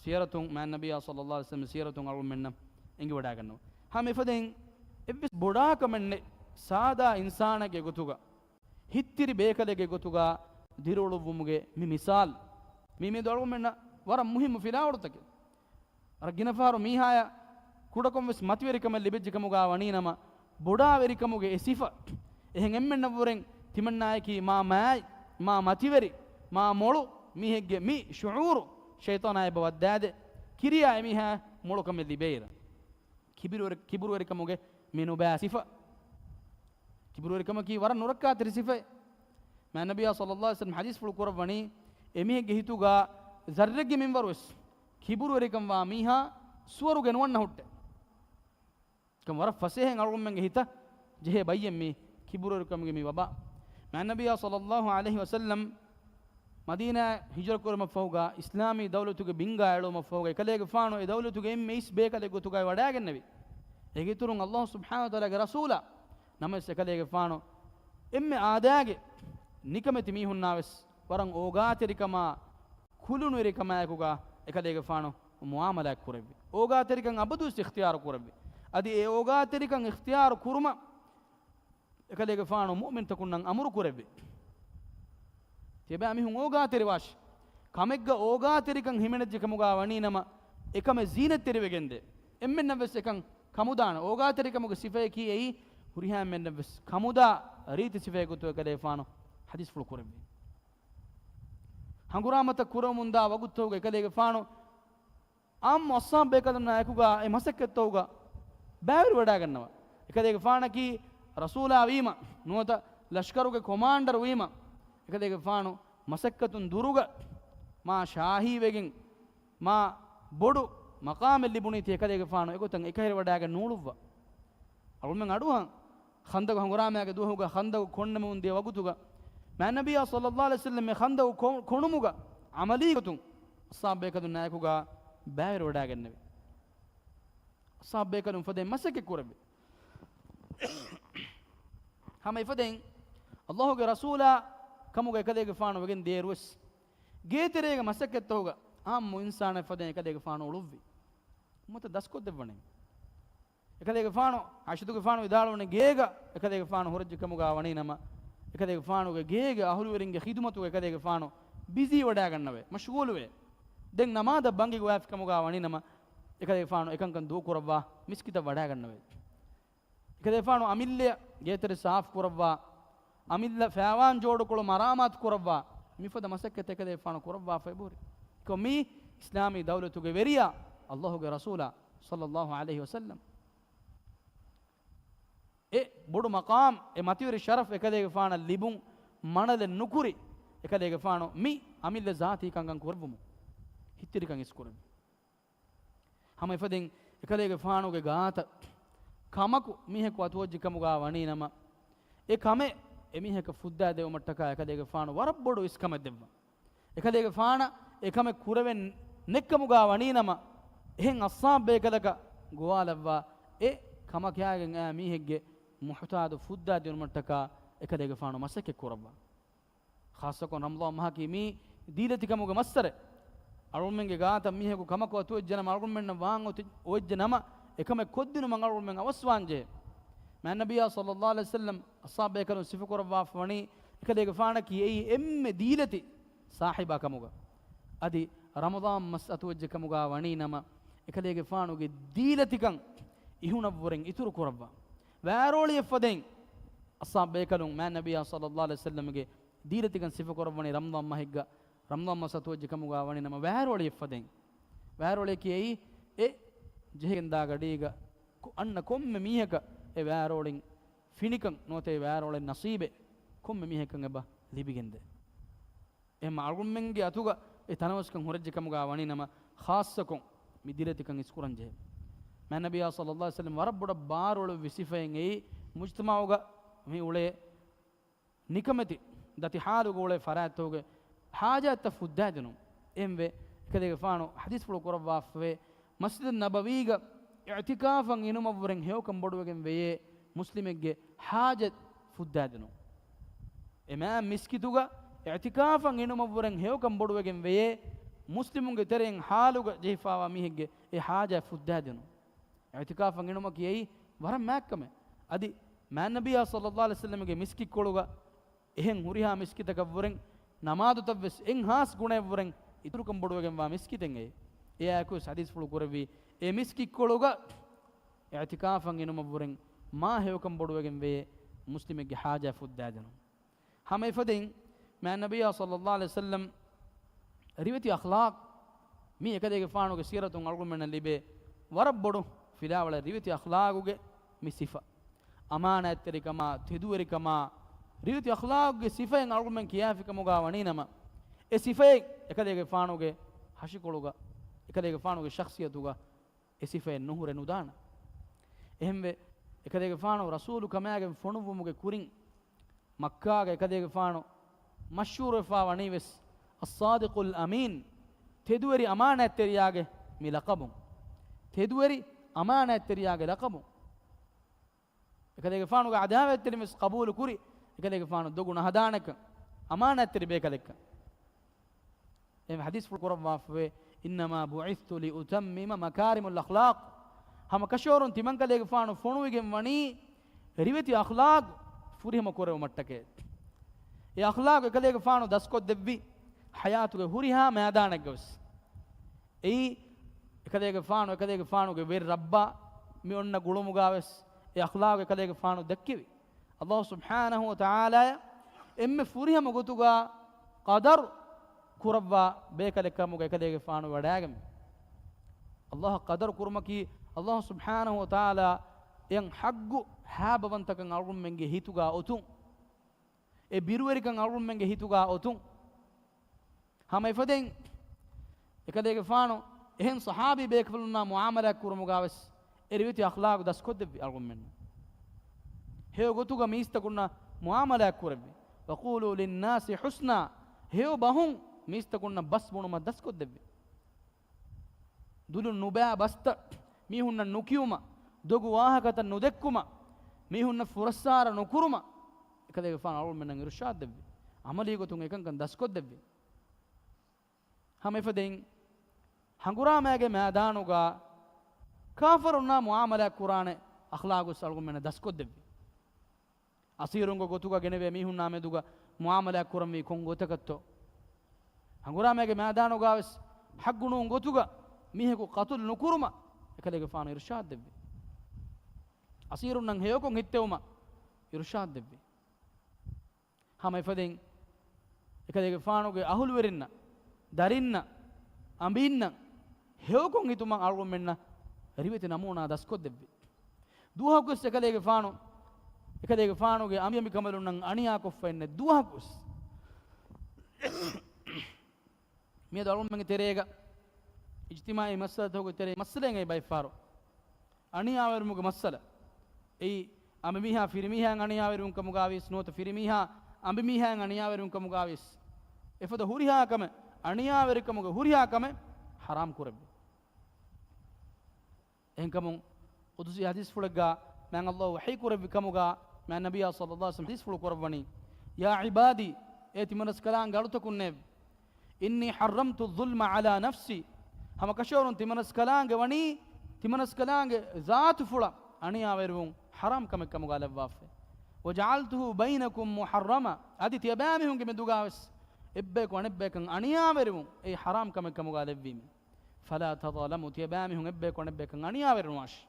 ސީރަތުން މާތް ނަބިއްޔާ ޞައްލައްލާހު ޢަލައިހި ވަސައްލަމް ސީރަތުން އަޅުގަނޑުމެންނަށް އެނގިވަޑައިގަންނަވާ. ހަމަ އެފަދައިން އެއްވެސް ބޮޑާ ކަމެއް ނެތް، ސާދާ އިންސާނެއްގެ ގޮތުގަ، ހިތްތިރި ބޭކަލެއްގެ ގޮތުގަ ދިރިއުޅުއްވުމުގެ މި މިސާލް. މީ މިއަދު އަޅުގަނޑުމެންނަށް ވަރަށް މުހިއްމު ފިލާވަޅުތަކެއް. ވަރަށް ގިނަ ފަހަރު މީހާޔަށް ކުޑަކޮށް ވެސް މަތިވެރިކަމެއް ލިބިއްޖެ ކަމުގަ ވަނީ ނަމަ، ބޮޑާވެރިކަމުގެ އެ ސިފަ. އެހެން އެންމެންނަށްވުރެން ތިމަންނާޔަކީ މާ މާތް، މާ މަތިވެރި، މާ މޮޅު މީހެއްގެ މި ޝުޢޫރު ޝައިޠާނާ އެބަ ވައްދާދޭ. ކިރިޔާ އެމީހާ މޮޅު ކަމެއް ލިބޭއިރަށް. ކިބުރުވެރި-، ކިބުރުވެރިކަމުގެ މި ނުބައި ސިފަ. ކިބުރުވެރިކަމަކީ ވަރަށް ނުރައްކާތެރި ސިފައެއް. މާތް ނަބިއްޔާ ޞައްލައްލާހު ޢަލައިހި ވަސައްލަމް ޙަދީޘްފުޅު ކުރައްވަނީ، އެމީހެއްގެ ހިތުގަ ޒައްރެއްގެ މިންވަރުވެސް ކިބުރުވެރިކަންވާ މީހާ ސުވަރުގެ ނުވަންނަ ހުއްޓެއް. ކަން ވަރަށް ފަސޭހައިން އަޅުގަނޑުމެންގެ ހިތަށް ޖެހޭ ބައްޔެއް މީ ކިބުރުވެރިކަމުގެ މި ވަބާ. މާތް ނަބިއްޔާ ޞައްލައްލާހު ޢަލައިހި ވަސައްލަމް މަދީނާއަށް ހިޖުރަ ކުރުމަށްފަހުގަ، އިސްލާމީ ދައުލަތުގެ ބިންގާ އެޅުމަށްފަހުގަ، އެކަލޭގެފާނު އެ ދައުލަތުގެ އެންމެ އިސް ބޭކަލެއް ގޮތުގައި ވަޑައިގެންނެވި. އޭގެ އިތުރުން ﷲ ސުބްޙާނަހޫ ވަތަޢާލާގެ ރަސޫލާ ނަމަވެސް އެކަލޭގެފާނު އެންމެ އާދައިގެ ނިކަމެތި މީހުންނާވެސް ވަރަށް އޯގާތެރިކަމާ، ކުލުނުވެރިކަމާއެކުގަ އެކަލޭގެފާނު މުޢާމަލާތް ކުރެއްވި. އޯގާތެރިކަން އަބަދުވެސް އިޚްތިޔާރު ކުރެއްވި. އަދި އެ އޯގާތެރިކަން އިޚްތިޔާރު ކުރުމަށް އެކަލޭގެފާނު މުއުމިންތަކުންނަށް އަމުރު ކުރެއްވި. ތިޔަބައިމީހުން އޯގާތެރިވާށި. ކަމެއްގަ އޯގާތެރިކަން ހިމެނިއްޖެ ކަމުގަ ވަނީ ނަމަ، އެކަމެއް ޒީނަތްތެރިވެގެންދޭ. އެންމެންނަށްވެސް އެކަން ކަމުދާނެ. އޯގާތެރިކަމުގެ ސިފައަކީ އެއީ، ހުރިހާ އެންމެންނަށްވެސް ކަމުދާ ރީތި ސިފައެއް ގޮތުގަ އެކަލޭގެފާނު ޙަދީޘްފުޅު ކުރެއްވި. ހަނގުރާމަތައް ކުރަމުންދާ ވަގުތުތަކުގަ އެކަލޭގެފާނު އާއްމު އަޞްޙާބު ބޭކަލުންނާ އެކުގަ އެ މަސައްކަތްތަކުގަ ބައިވެރިވަޑައިގަންނަވާ. އެކަލޭގެފާނަކީ ރަސޫލާ ވީމަ، ނުވަތަ ލަޝްކަރުގެ ކޮމާންޑަރު ވީމަ، އެކަލޭގެފާނު މަސައްކަތުން ދުރުގަ މާ ޝާހީވެގެން، މާ ބޮޑު މަޤާމެއް ލިބުނީތީ އެކަލޭގެފާނު އެގޮތަށް އެކަހެރިވަޑައިގެން ނޫޅުއްވާ. އަޅުމެން އަޑުއަހަން. ޚަންދަގު ހަނގުރާމައިގެ ދުވަހުގަ ޚަންދަގު ކޮންނަމުން ދިޔަ ވަގުތުގަ، މާތް ނަބިއްޔާ ޞައްލައްލާހު ޢަލައިހި ވަސައްލަމް އެ ޚަންދަގު ކޮ-، ކޮނުމުގަ ޢަމަލީ ގޮތުން އަޞްޙާބު ބޭކަލުންނާ އެކުގަ ބައިވެރިވަޑައިގެންނެވި. އަޞްޙާބު ބޭކަލުން އެފަދައިން މަސައްކަތް ކުރެއްވި. ހަމަ އެފަދައިން ﷲ ގެ ރަސޫލާ ކަމުގަ އެކަލޭގެފާނު ވެގެން ދިޔައިރުވެސް، ގޭތެރޭގެ މަސައްކަތްތަކުގަ އާއްމު އިންސާނާ އެފަދައިން އެކަލޭގެފާނު އުޅުއްވި. އުއްމަތަށް ދަސްކޮށްދެއްވަނީ. އެކަލޭގެފާނު، ޢާއިޝަތުގެފާނު ވިދާޅުވަނީ، ގޭގަ އެކަލޭގެފާނު ހުރެއްޖެ ކަމުގަ ވަނީ ނަމަ، އެކަލޭގެފާނުގެ ގޭގެ އަހުލުވެރިންގެ ޚިދުމަތުގަ އެކަލޭގެފާނު ބިޒީ ވަޑައިގަންނަވޭ، މަޝްޣޫލުވޭ. ދެން ނަމާދަށް ބަންގި ގޮވާފި ކަމުގަ ވަނީ ނަމަ، އެކަލޭގެފާނު އެކަންކަން ދޫކުރައްވާ މިސްކިތަށް ވަޑައިގަންނަވޭ. އެކަލޭގެފާނު އަމިއްލައަށް ގޭތެރެ ސާފު ކުރައްވާ، އަމިއްލަ ފައިވާން ޖޯޑުކޮޅު މަރާމާތު ކުރައްވާ، މިފަދަ މަސައްކަތް އެކަލޭގެފާނު ކުރައްވާފަ އެބަހުރި. ކޮ މީ އިސްލާމީ ދައުލަތުގެ ވެރިޔާ، ﷲ ގެ ރަސޫލާ ޞައްލައްލާހު ޢަލައިހި ވަސައްލަމް. އެ ބޮޑު މަޤާމް، އެ މަތިވެރި ޝަރަފް އެކަލޭގެފާނަށް ލިބުން މަނަލެއް ނުކުރި އެކަލޭގެފާނު މި އަމިއްލަ ޒާތީ ކަންކަން ކުރެއްވުމުން ހިތްތިރިކަން އިސްކުރެއްވި. ހަމަ އެފަދައިން އެކަލޭގެފާނުގެ ގާތަށް ކަމަކު މީހަކު އަތުވެއްޖެ ކަމުގާ ވަނީ ނަމަ، އެ ކަމެއް އެ މީހަކަށް ފުއްދާ ދެވުމަށްޓަކާ އެކަލޭގެފާނު ވަރަށް ބޮޑު އިސްކަމެއް ދެއްވާ. އެކަލޭގެފާނަށް އެ ކަމެއް ކުރެވެން ނެއްކަމުގާ ވަނީ ނަމަ، އެހެން އައްސާބް ބޭކަލަކަށް ގޮވާލައްވާ، އެ ކަމަކާގެން އައި މީހެއްގެ މުހުތާދު ފުއްދާ ދިނުމަށްޓަކާ އެކަލޭގެފާނު މަސައްކަތް ކުރައްވާ. ޚާއްޞަކޮށް ރަމަޟާން މަހަކީ މީ ދީލަތިކަމުގެ މައްސަރެއް. އަޅުގަނޑުމެންގެ ގާތަށް މީހަކު ކަމަކު އަތުވެއްޖެނަމަ، އަޅުގަނޑުމެންނަށް ވާން އޮތި-، އޮވެއްޖެނަމަ، އެކަމެއް ކޮށްދިނުމަށް އަޅުގަނޑުމެން އަވަސްވާންޖެހޭ. މާތް ނަބިއްޔާ ޞައްލައްލާހު ޢަލައިހި ވަސައްލަމް އައްސާބް ބޭކަލުން ސިފަކުރައްވާފަ ވަނީ، އެކަލޭގެފާނަކީ އެއީ އެންމެ ދީލަތި ސާހިބާ ކަމުގަ. އަދި ރަމަޟާން މަސް އަތުވެއްޖެ ކަމުގާ ވަނީ ނަމަ، އެކަލޭގެފާނުގެ ދީލަތިކަން އިހުނަށްވުރެން އިތުރު ކުރައްވާ. ވާރޯޅިއަށްފަދައިން އައްސާބް ބޭކަލުން މާތް ނަބިއްޔާ ޞައްލައްލާހު ޢަލައިހި ވަސައްލަމްގެ ދީލަތިކަން ސިފަކުރައްވަނީ ރަމަޟާން މަހެއްގަ، ރަމަޟާން މަސް އަތުވެއްޖެ ކަމުގާ ވަނީ ނަމަ ވާރޯޅިއަށްފަދައިން. ވާރޯޅިއަކީ އެއީ އެ ޖެހިގެންދާ ގަޑީގަ ކު-، އަންނަ ކޮންމެ މީހަކަށް އެ ވާރޯޅިން ފިނިކަން ނުވަތަ އެ ވާރޯޅިން ނަސީބެއް ކޮންމެ މީހަކަށް އެބަ ލިބިގެންދޭ. އެހެންމަ އަޅުގަނޑުމެންގެ އަތުގަ އެ ތަނަވަސްކަން ހުރެއްޖެ ކަމުގާ ވަނީ ނަމަ، ޚާއްޞަކޮށް މި ދީލަތިކަން އިސްކުރަންޖެހޭ. މާތް ނަބިއްޔާ ޞައްލައްލާހު ޢަލައިހި ވަސައްލަމް ވަރަށް ބޮޑަށް ބާރުއެޅުއްވި ސިފައެއް އެއީ، މުޖްތަމަޢުގަ މި އުޅޭ ނިކަމެތި ދަތި ޙާލުގަ އުޅޭ ފަރާތްތަކުގެ ޙާޖާތްތައް ފުއްދާދިނުން. އެހެންވެ، އެކަލޭގެފާނު ޙަދީޘްފުޅު ކުރައްވާފަވޭ، މަސްޖިދުއް ނަބަވީގަ އިޢްތިކާފަށް އިނުމަށްވުރެން ހެޔޮކަން ބޮޑުވެގެން ވެޔޭ މުސްލިމެއްގެ ޙާޖަތް ފުއްދާދިނުން. އެ މާތް މިސްކިތުގަ އިޢްތިކާފަށް އިނުމަށްވުރެން ހެޔޮކަން ބޮޑުވެގެން ވެޔޭ މުސްލިމުންގެ ތެރެއިން ޙާލުގަ ޖެހިފާވާ މީހެއްގެ އެ ޙާޖަތް ފުއްދާދިނުން. އިޢްތިކާފަށް އިނުމަކީ އެއީ ވަރަށް މާތްކަމެއް. އަދި މާތް ނަބިއްޔާ ޞައްލައްލާހު ޢަލައިހި ވަސައްލަމްގެ މިސްކިތްކޮޅުގަ އެހެން ހުރިހާ މިސްކިތަކަށްވުރެން ނަމާދުތައްވެސް އެއްހާސް ގުނައެއްވުރެން އިތުރުކަން ބޮޑުވެގެންވާ މިސްކިތެއް އެއީ. އެއާއެކުވެސް ޙަދީޘްފުޅު ކުރެއްވީ، އެ މިސްކިތްކޮޅުގަ އިޢްތިކާފަށް އިނުމަށްވުރެން މާ ހެޔޮކަން ބޮޑުވެގެން ވެޔޭ މުސްލިމެއްގެ ޙާޖާ ފުއްދާދިނުން. ހަމަ އެފަދައިން މާތް ނަބިއްޔާ ޞައްލައްލާހު ޢަލައިހި ވަސައްލަމް ރިވެތި އަޚްލާޤް، މީ އެކަލޭގެފާނުގެ ސީރަތުން އަޅުގަނޑުމެންނަށް ލިބޭ ވަރަށް ބޮޑު ފިލާވަޅެއް ރިވެތި އަޚްލާޤުގެ މި ސިފަ. އަމާނާތްތެރިކަމާ، ތެދުވެރިކަމާ، ރިވެތި އަޚްލާޤުގެ ސިފައިން އަޅުގަނޑުމެން ކިޔާފިކަމުގާ ވަނީ ނަމަ، އެ ސިފައެއް އެކަލޭގެފާނުގެ ހަށިކޮޅުގަ، އެކަލޭގެފާނުގެ ޝަޚްޞިއްޔަތުގަ އެ ސިފައެއް ނުހުރެ ނުދާނެ. އެހެންވެ، އެކަލޭގެފާނު ރަސޫލު ކަމާގެން ފޮނުއްވުމުގެ ކުރިން، މައްކާގަ އެކަލޭގެފާނު މަޝްހޫރުވެފާ ވަނީވެސް، އައްޞާދިޤުލް އަމީން، ތެދުވެރި އަމާނާތްތެރިޔާގެ މި ލަޤަބުން. ތެދުވެރި އަމާނާތްތެރިޔާގެ ލަޤަބުން. އެކަލޭގެފާނުގެ ޢަދާވަތްތެރިން ވެސް ޤަބޫލު ކުރި، އެކަލޭގެފާނު ދޮގު ނަހަދާނެކަން، އަމާނާތްތެރި ބޭކަލެއްކަން. އެ ޙަދީޘްފުޅު ކުރައްވާފަވޭ، "إنما بعثت لأتمم مكارم الأخلاق." ހަމަ ކަށަވަރުން ތިމަންކަލޭގެފާނު ފޮނުވިގެން ވަނީ ރިވެތި އަޚްލާޤު ފުރިހަމަ ކުރެވުމަށްޓަކައި. އެ އަޚްލާޤު އެކަލޭގެފާނު ދަސްކޮށްދެއްވި ޙަޔާތުގެ ހުރިހާ މައިދާނެއްގަވެސް. އެއީ އެކަލޭގެފާނު، އެކަލޭގެފާނުގެ ވެރި ރައްބާ މި އޮންނަ ގުޅުމުގާވެސް އެ އަޚްލާޤު އެކަލޭގެފާނު ދެއްކެވި. ﷲ ސުބްޙާނަހޫ ވަތަޢާލާއަށް އެންމެ ފުރިހަމަ ގޮތުގާ ޤަދަރު ކުރައްވާ ބޭކަލެއް ކަމުގަ އެކަލޭގެފާނު ވަޑައިގެން. ﷲ އަށް ޤަދަރު ކުރުމަކީ، ﷲ ސުބްޙާނަހޫ ވަތަޢާލާ އެޔަށް ޙައްޤު ހާބަވަންތަކަން އަޅުގަނޑުމެންގެ ހިތުގާ އޮތުން. އެ ބިރުވެރިކަން އަޅުގަނޑުމެންގެ ހިތުގާ އޮތުން. ހަމަ އެފަދައިން، އެކަލޭގެފާނު އެހެން ޞަޙާބީ ބޭކަލުންނާ މުޢާމަލާތް ކުރުމުގާވެސް އެ ރިވެތި އަޚްލާޤު ދަސްކޮށްދެއްވި އަޅުގަނޑުމެން. ހެޔޮ ގޮތުގަ މީސްތަކުންނާ މުޢާމަލާތް ކުރެއްވި. "وقولوا للناس حسنا." ހެޔޮ ބަހުން މީސްތަކުންނަށް ބަސް ބުނުމަށް ދަސްކޮށްދެއްވި. ދުލުން ނުބައި ބަސްތައް މީހުންނަށް ނުކިޔުމަށް، ދޮގު ވާހަކަތައް ނުދެއްކުމަށް، މީހުންނަށް ފުރައްސާރަ ނުކުރުމަށް އެކަލޭގެފާނު އަޅުގަނޑުމެންނަށް އިރުޝާދު ދެއްވި. ޢަމަލީ ގޮތުން އެކަންކަން ދަސްކޮށްދެއްވި. ހަމަ އެފަދައިން، ހަނގުރާމައިގެ މައިދާނުގަ ކާފަރުންނާ މުޢާމަލާތް ކުރާނެ އަޚްލާޤު ވެސް އަޅުގަނޑުމެންނަށް ދަސްކޮށްދެއްވި. އަސީރުންގެ ގޮތުގަ ގެނެވޭ މީހުންނާ މެދުގަ މުޢާމަލާތް ކުރަންވީ ކޮން ގޮތަކަށްތޯ؟ ހަނގުރާމައިގެ މައިދާނުގަވެސް ޙައްޤު ނޫން ގޮތުގަ މީހަކު ޤަތުލު ނުކުރުމަށް އެކަލޭގެފާނު އިރުޝާދު ދެއްވި. އަސީރުންނަށް ހެޔޮކޮށް ހިއްތެވުމަށް އިރުޝާދު ދެއްވި. ހަމަ އެފަދައިން އެކަލޭގެފާނުގެ އަހުލުވެރިންނަށް، ދަރިންނަށް، އަނބީންނަށް ހެޔޮކޮށް ހިތުމަށް އަޅުގަނޑުމެންނަށް ރިވެތި ނަމޫނާ ދަސްކޮށްދެއްވި. ދުވަހަކުވެސް އެކަލޭގެފާނު، އެކަލޭގެފާނުގެ އަނބިއަނބިކަނބަލުންނަށް އަނިޔާކޮށްފައެއްނެތް ދުވަހަކުވެސް. މިއަދު އަޅުގަނޑުމެންގެ ތެރޭގަ އިޖްތިމާޢީ މައްސަލަތަކުގެ ތެރޭ މައްސަލައެއް އެބައިފާރު. އަނިޔާވެރުމުގެ މައްސަލަ. އެއީ، އަނބިމީހާ ފިރިމީހާއަށް އަނިޔާވެރިވުން ކަމުގާވިޔަސް، ނުވަތަ ފިރިމީހާ އަނބިމީހާއަށް އަނިޔާވެރިވުން ކަމުގާވިޔަސް، އެފަދަ ހުރިހާ ކަމެއް، އަނިޔާވެރިކަމުގެ ހުރިހާ ކަމެއް ޙަރާމް ކުރެއްވި. އެހެންކަމުން ޤުދުސީ ޙަދީޘްފުޅެއްގާ މާތް ﷲ ވަޙީ ކުރެއްވި ކަމުގާ މާތް ނަބިއްޔާ ޞައްލައްލާހު ޢަލައިހި ވަސައްލަމް ޙަދީޘްފުޅު ކުރައްވަނީ، يا عبادي، އޭ ތިމަންރަސްކަލާނގެ އަޅުތަކުންނޭވެ! إني حرمت الظلم على نفسي، ހަމަކަށަވަރުން ތިމަންރަސްކަލާނގެ ވަނީ، ތިމަންރަސްކަލާނގެ ޒާތުފުޅަށް އަނިޔާވެރިވުން ޙަރާމް ކަމެއް ކަމުގާ ލައްވާފައި. وجعلته بينكم محرما، އަދި ތިޔަބައިމީހުންގެ މެދުގާވެސް އެއްބަޔަކު އަނެއްބަޔަކަށް އަނިޔާވެރިވުން އެއީ ޙަރާމް ކަމެއް ކަމުގާ ލެއްވީމެ. فلا تظالموا، ތިޔަބައިމީހުން އެއްބަޔަކު އަނެއްބަޔަކަށް އަނިޔާވެރިނުވާށި.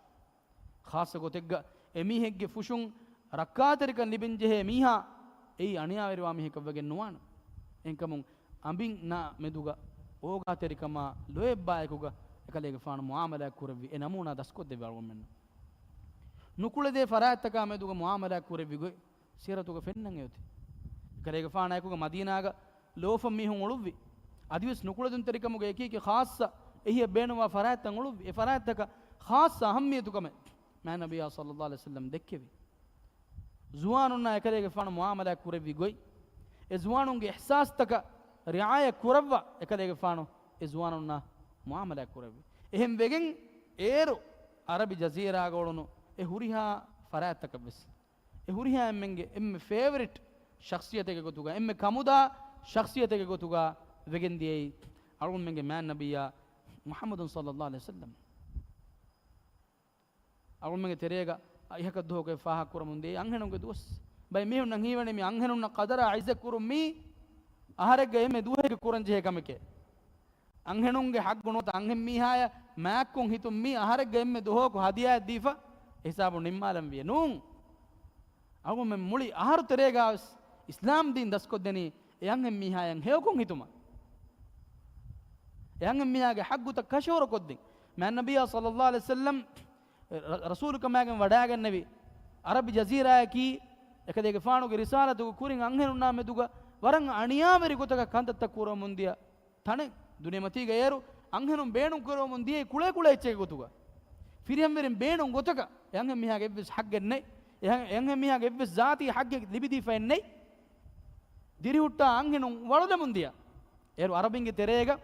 ޚާއްޞަ ގޮތެއްގަ އެމީހެއްގެ ފުށުން ރައްކާތެރިކަން ލިބެންޖެހޭ މީހާ އެއީ އަނިޔާވެރިވާ މީހަކަށް ވެގެން ނުވާނެ. އެހެންކަމުން އަނބިންނާ މެދުގަ އޯގާތެރިކަމާ ލޯތްބާއެކުގަ އެކަލޭގެފާނު މުޢާމަލާތް ކުރެއްވި އެ ނަމޫނާ ދަސްކޮށްދެއްވި އަޅުގަނޑުމެންނަށް. ނުކުޅެދޭ ފަރާތްތަކާ މެދުގަ މުޢާމަލާތް ކުރެއްވި ގޮތް ސީރަތުގަ ފެންނަން އެއޮތީ. އެކަލޭގެފާނާއެކުގަ މަދީނާގަ ލޯފަން މީހުން އުޅުއްވި. އަދިވެސް ނުކުޅެދުންތެރިކަމުގެ އެކި އެކި ޚާއްޞަ އެހީއަށް ބޭނުންވާ ފަރާތްތައް އުޅުއްވި. އެ ފަރާތްތަކަށް ޚާއްޞަ އަހައްމިޔަތުކަމެއް މާތް ނަބިއްޔާ ޞައްލައްލާހު ޢަލައިހި ވަސައްލަމް ދެއްކެވި. ޒުވާނުންނާ އެކަލޭގެފާނު މުޢާމަލާތް ކުރެއްވި ގޮތް، އެ ޒުވާނުންގެ އިޙްސާސްތަކަށް ރިޢާޔަތް ކުރައްވާ އެކަލޭގެފާނު އެ ޒުވާނުންނާ މުޢާމަލާތް ކުރެއްވި. އެހެން ވެގެން އޭރު ޢަރަބި ޖަޒީރާގަ އުޅުނު އެ ހުރިހާ ފަރާތްތަކަށްވެސް އެ ހުރިހާ އެންމެންގެ އެންމެ ފޭވަރިޓް ޝަޚްޞިއްޔަތެއްގެ ގޮތުގަ، އެންމެ ކަމުދާ ޝަޚްޞިއްޔަތެއްގެ ގޮތުގަ ވެގެން ދިޔައީ އަޅުގަނޑުމެންގެ މާތް ނަބިއްޔާ މުޙައްމަދު ޞައްލައްލާހު ޢަލައިހި ވަސައްލަމް. އަޅުގަނޑުމެންގެ ތެރޭގަ އިހަކަށް ދުވަހަކަށް ފާހަގަ ކުރަމުން ދިޔައީ އަންހެނުންގެ ދުވަސް. ބައެއް މީހުންނަށް ހީވަނީ މި އަންހެނުންނަށް ޤަދަރާ ޢިއްޒަތް ކުރުން މީ އަހަރެއްގަ އެންމެ ދުވަހެއްގަ ކުރަން ޖެހޭ ކަމެކޭ. އަންހެނުންގެ ޙައްޤު ނުވަތަ އަންހެން މީހާޔަށް މާތްކޮށް ހިތުން މީ އަހަރެއްގަ އެންމެ ދުވަހަކު ހަދިޔާއެއް ދީފަ އެ ހިސާބުން ނިންމާލަން ވިޔޭ. ނޫން. އަޅުގަނޑުމެން މުޅި އަހަރު ތެރޭގަވެސް އިސްލާމް ދީން ދަސްކޮށްދެނީ އެ އަންހެން މީހާޔަށް ހެޔޮކޮށް ހިތުމަށް. އެ އަންހެން މީހާގެ ޙައްޤުތައް ކަށަވަރު ކޮށްދިން. މާތް ނަބިއްޔާ ޞައްލައްލާހު ޢަލައިހި ވަސައްލަމް ރަ-، ރަސޫލުކަމާގެން ވަޑާގެންނެވި ޢަރަބި ޖަޒީރާއަކީ އެކަލޭގެފާނުގެ ރިސާލަތުގެ ކުރިން އަންހެނުންނާ މެދުގަ ވަރަށް އަނިޔާވެރި ގޮތަކަށް ކަންތައްތައް ކުރަމުން ދިޔަ ތަނެއް. ދުނިޔެމަތީގަ އޭރު އަންހެނުން ބޭނުން ކުރަމުން ދިޔައީ ކުޅޭ ކުޅޭ އެއްޗެއްގެ ގޮތުގަ. ފިރިހެންވެރިން ބޭނުން ގޮތަކަށް އެ އަންހެން މީހާގެ އެއްވެސް ޙައްޤެއް ނެތް. އެ އަން-، އެ އަންހެން މީހާގެ އެއްވެސް ޒާތީ ޙައްޤެއް ލިބިދީފައެއް ނެތް. ދިރިހުއްޓާ އަންހެނުން ވަޅުލަމުން ދިޔަ. އޭރު ޢަރަބިންގެ ތެރޭގަ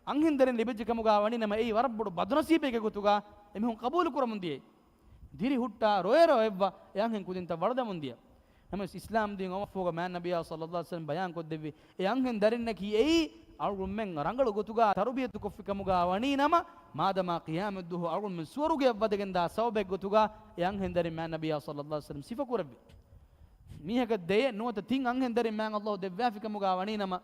އަންހެން ދަރިން ލިބިއްޖެ ކަމުގާ ވަނީ ނަމަ އެއީ ވަރަށް ބޮޑު ބަދުނަސީބެއްގެ ގޮތުގާ އެމީހުން ޤަބޫލު ކުރަމުން ދިޔައީ. ދިރިހުއްޓާ ރޮއެ ރޮއެއްވާ އެ އަންހެން ކުދިންތައް ވަޅުލަމުން ދިޔަ. ނަމަވެސް އިސްލާމް ދީން އޮވާފަހުގަ މާތް ނަބިއްޔާ ޞައްލައްލާހު ޢަލައިހި ވަސައްލަމް ބަޔާން ކޮށްދެއްވި އެ އަންހެން ދަރިންނަކީ އެއީ އަޅުގަނޑުމެން ރަނގަޅު ގޮތުގާ ތަރުބިޔަތު ކޮށްފި ކަމުގާ ވަނީ ނަމަ، މާދަމާ ޤިޔާމަތްދުވަހު އަޅުގަނޑުމެން ސުވަރުގެއަށް ވަދެގެންދާ ސަބަބެއް ގޮތުގާ އެ އަންހެން ދަރިން މާތް ނަބިއްޔާ ޞައްލައްލާހު ޢަލައިހި ވަސައްލަމް ސިފަ ކުރެއްވި. މީހަކަށް ދެއެއް ނުވަތަ ތިން އަންހެން ދަރިން މާތް ﷲ ދެއްވާފި ކަމުގާ ވަނީ ނަމަ،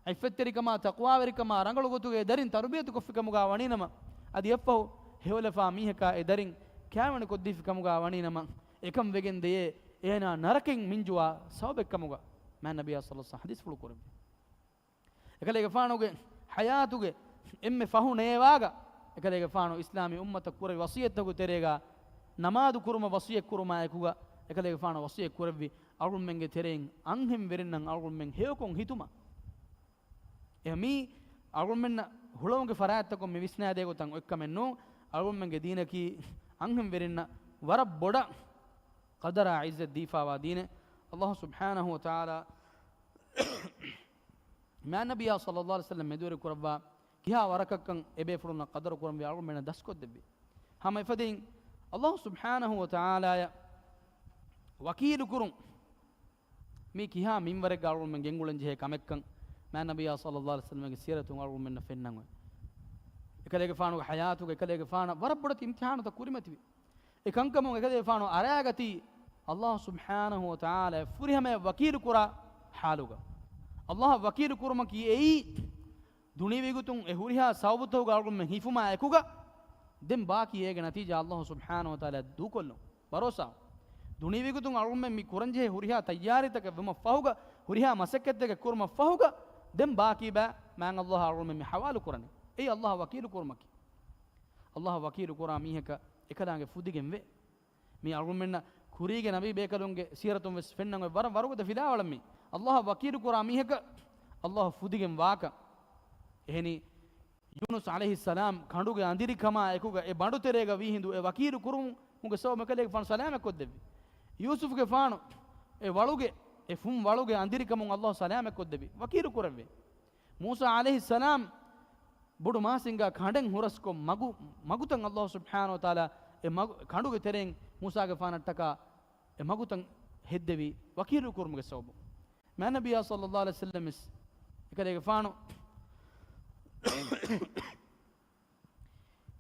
ޢިއްފަތްތެރިކަމާ، ތަޤްވާވެރިކަމާ، ރަނގަޅު ގޮތުގެ ދަރިން ތަރުބިޔަތު ކޮށްފި ކަމުގާ ވަނީ ނަމަ، އަދި އެއަށްފަހު ހެޔޮލަފާ މީހަކާ އެ ދަރިން ކާވެނި ކޮށްދީފި ކަމުގާ ވަނީ ނަމަ، އެކަން ވެގެން ދެޔޭ އޭނާ ނަރަކައިން މިންޖުވާ ސަބަބެއް ކަމުގަ މާތް ނަބިއްޔާ ޞައްލައްލާހު ޢަލައިހި ވަސައްލަމް ޙަދީޘް ފުޅު ކުރެއްވި. އެކަލޭގެފާނުގެ ޙަޔާތުގެ އެންމެ ފަހު ނޭވާގަ، އެކަލޭގެފާނު އިސްލާމީ އުއްމަތަށް ކުރެއްވި ވަޞިއްޔަތްތަކުގެ ތެރޭގަ، ނަމާދު ކުރުމަށް ވަޞިއްޔަތް ކުރުމާއެކުގަ، އެކަލޭގެފާނު ވަޞިއްޔަތް ކުރެއްވި އަޅުގަނޑުމެންގެ ތެރެއިން އަންހެން ވެރިންނަށް އަޅުގަނޑުމެން ހެޔޮކޮށް ހިތުމަށް. އެ މީ އަޅުގަނޑުމެންނަށް ހުޅަވުމުގެ ފަރާތްތަކުން މި ވިސްނާދޭ ގޮތަށް އޮތްކަމެއް ނޫން. އަޅުގަނޑުމެންގެ ދީނަކީ އަންހެން ވެރިންނަށް ވަރަށް ބޮޑަށް ޤަދަރާ ޢިއްޒަތް ދީފާވާ ދީނެއް. ﷲ ސުބްޙާނަހޫ ވަތަޢާލާ މާތް ނަބިއްޔާ ޞައްލައްލާހު ޢަލައިހި ވަސައްލަމް މެދުވެރި ކުރައްވާ ކިހާ ވަރަކަށްކަން އެބޭފުޅުންނަށް ޤަދަރު ކުރަންވީ އަޅުގަނޑުމެންނަށް ދަސްކޮށްދެއްވި. ހަމަ އެފަދައިން ﷲ ސުބްޙާނަހޫ ވަތަޢާލާޔަށް ވަކީލު ކުރުން މީ ކިހާ މިންވަރެއްގަ އަޅުގަނޑުމެން ގެންގުޅެން ޖެހޭ ކަމެއްކަން މާތް ނަބިއްޔާ ޞައްލައްލާހު ޢަލައިހި ވަސައްލަމްގެ ސީރަތުން އަޅުގަނޑުމެންނަށް ފެންނަން އޮތް. އެކަލޭގެފާނުގެ ޙަޔާތުގަ އެކަލޭގެފާނަށް ވަރަށް ބޮޑެތި އިމްތިޙާނުތައް ކުރިމަތިވި. އެ ކަންކަމުން އެކަލޭގެފާނު އަރާގަތީ ﷲ ސުބްޙާނަހޫ ވަތަޢާލާ ފުރިހަމަޔަށް ވަކީލު ކުރާ ޙާލުގަ. ﷲ އަށް ވަކީލު ކުރުމަކީ އެއީ ދުނިޔަވީ ގޮތުން އެ ހުރިހާ ސަބަބުތަކުގަ އަޅުގަނޑުމެން ހިފުމާ އެކުގަ، ދެން ބާކީ އޭގެ ނަތީޖާ ﷲ ސުބްޙާނަހޫ ވަތަޢާލާ ދޫކޮށްލުން. ބަރޯސާ. ދުނިޔަވީ ގޮތުން އަޅުގަނޑުމެން މި ކުރަންޖެހޭ ހުރިހާ ތައްޔާރީތަކެއް ވުމަށް ފަހުގަ، ހުރިހާ މަސައްކަތްތަކެއް ކުރުމަށް ފަހުގަ، ދެން ބާކީ ބައި މާތް ﷲ އަށް އަޅުގަނޑުމެން މި ޙަވާލު ކުރަނީ. އެއީ ﷲ އަށް ވަކީލު ކުރުމަކީ. އައްލާހަށް ވަކީލު ކުރާ މީހަކަށް އެކަލާނގެ ފުދިގެން ވޭ. މީ އަޅުގަނޑުމެންނަށް ކުރީގެ ނަބީ ބޭކަލުންގެ ސީރަތުން ވެސް ފެންނަން އޮތް ވަރަށް ވަރުގަދަ ފިލާވަޅެއް މީ. އައްލާހަށް ވަކީލު ކުރާ މީހަކަށް އައްލާހު ފުދިގެން ވާކަން. އެހެނީ، ޔޫނުސް ޢަލައިހިއްސަލާމް ކަނޑުގެ އަނދިރިކަމާ އެކުގަ އެ ބަނޑު ތެރޭގަ ވީ ހިނދު އެ ވަކީލު ކުރުމުގެ ސަބަބުން އެކަލޭގެފާނު ސަލާމަތް ކޮށްދެއްވި. ޔޫސުފްގެފާނު އެ ވަޅުގެ، އެ ފުން ވަޅުގެ އަނދިރިކަމުން އައްލާހު ސަލާމަތް ކޮށްދެއްވި. ވަކީލު ކުރެއްވި. މޫސާ ޢަލައިހިއްސަލާމް ބޮޑު މާސިންގާ ކަނޑެއް ހުރަސްކޮށް މަގު، މަގުތައް އައްލާހު ސުބްޙާނަހު ވަތަޢާލާ އެ މަގު، ކަނޑުގެ ތެރެއިން މޫސާގެފާނަށްޓަކާ އެ މަގުތައް ހެއްދެވި ވަކީލު ކުރުމުގެ ސަބަބުން. މާނަބިއްޔާ ޞައްލައްލާހު ޢަލައިހި ވަސައްލަމް ވެސް އެކަލޭގެފާނު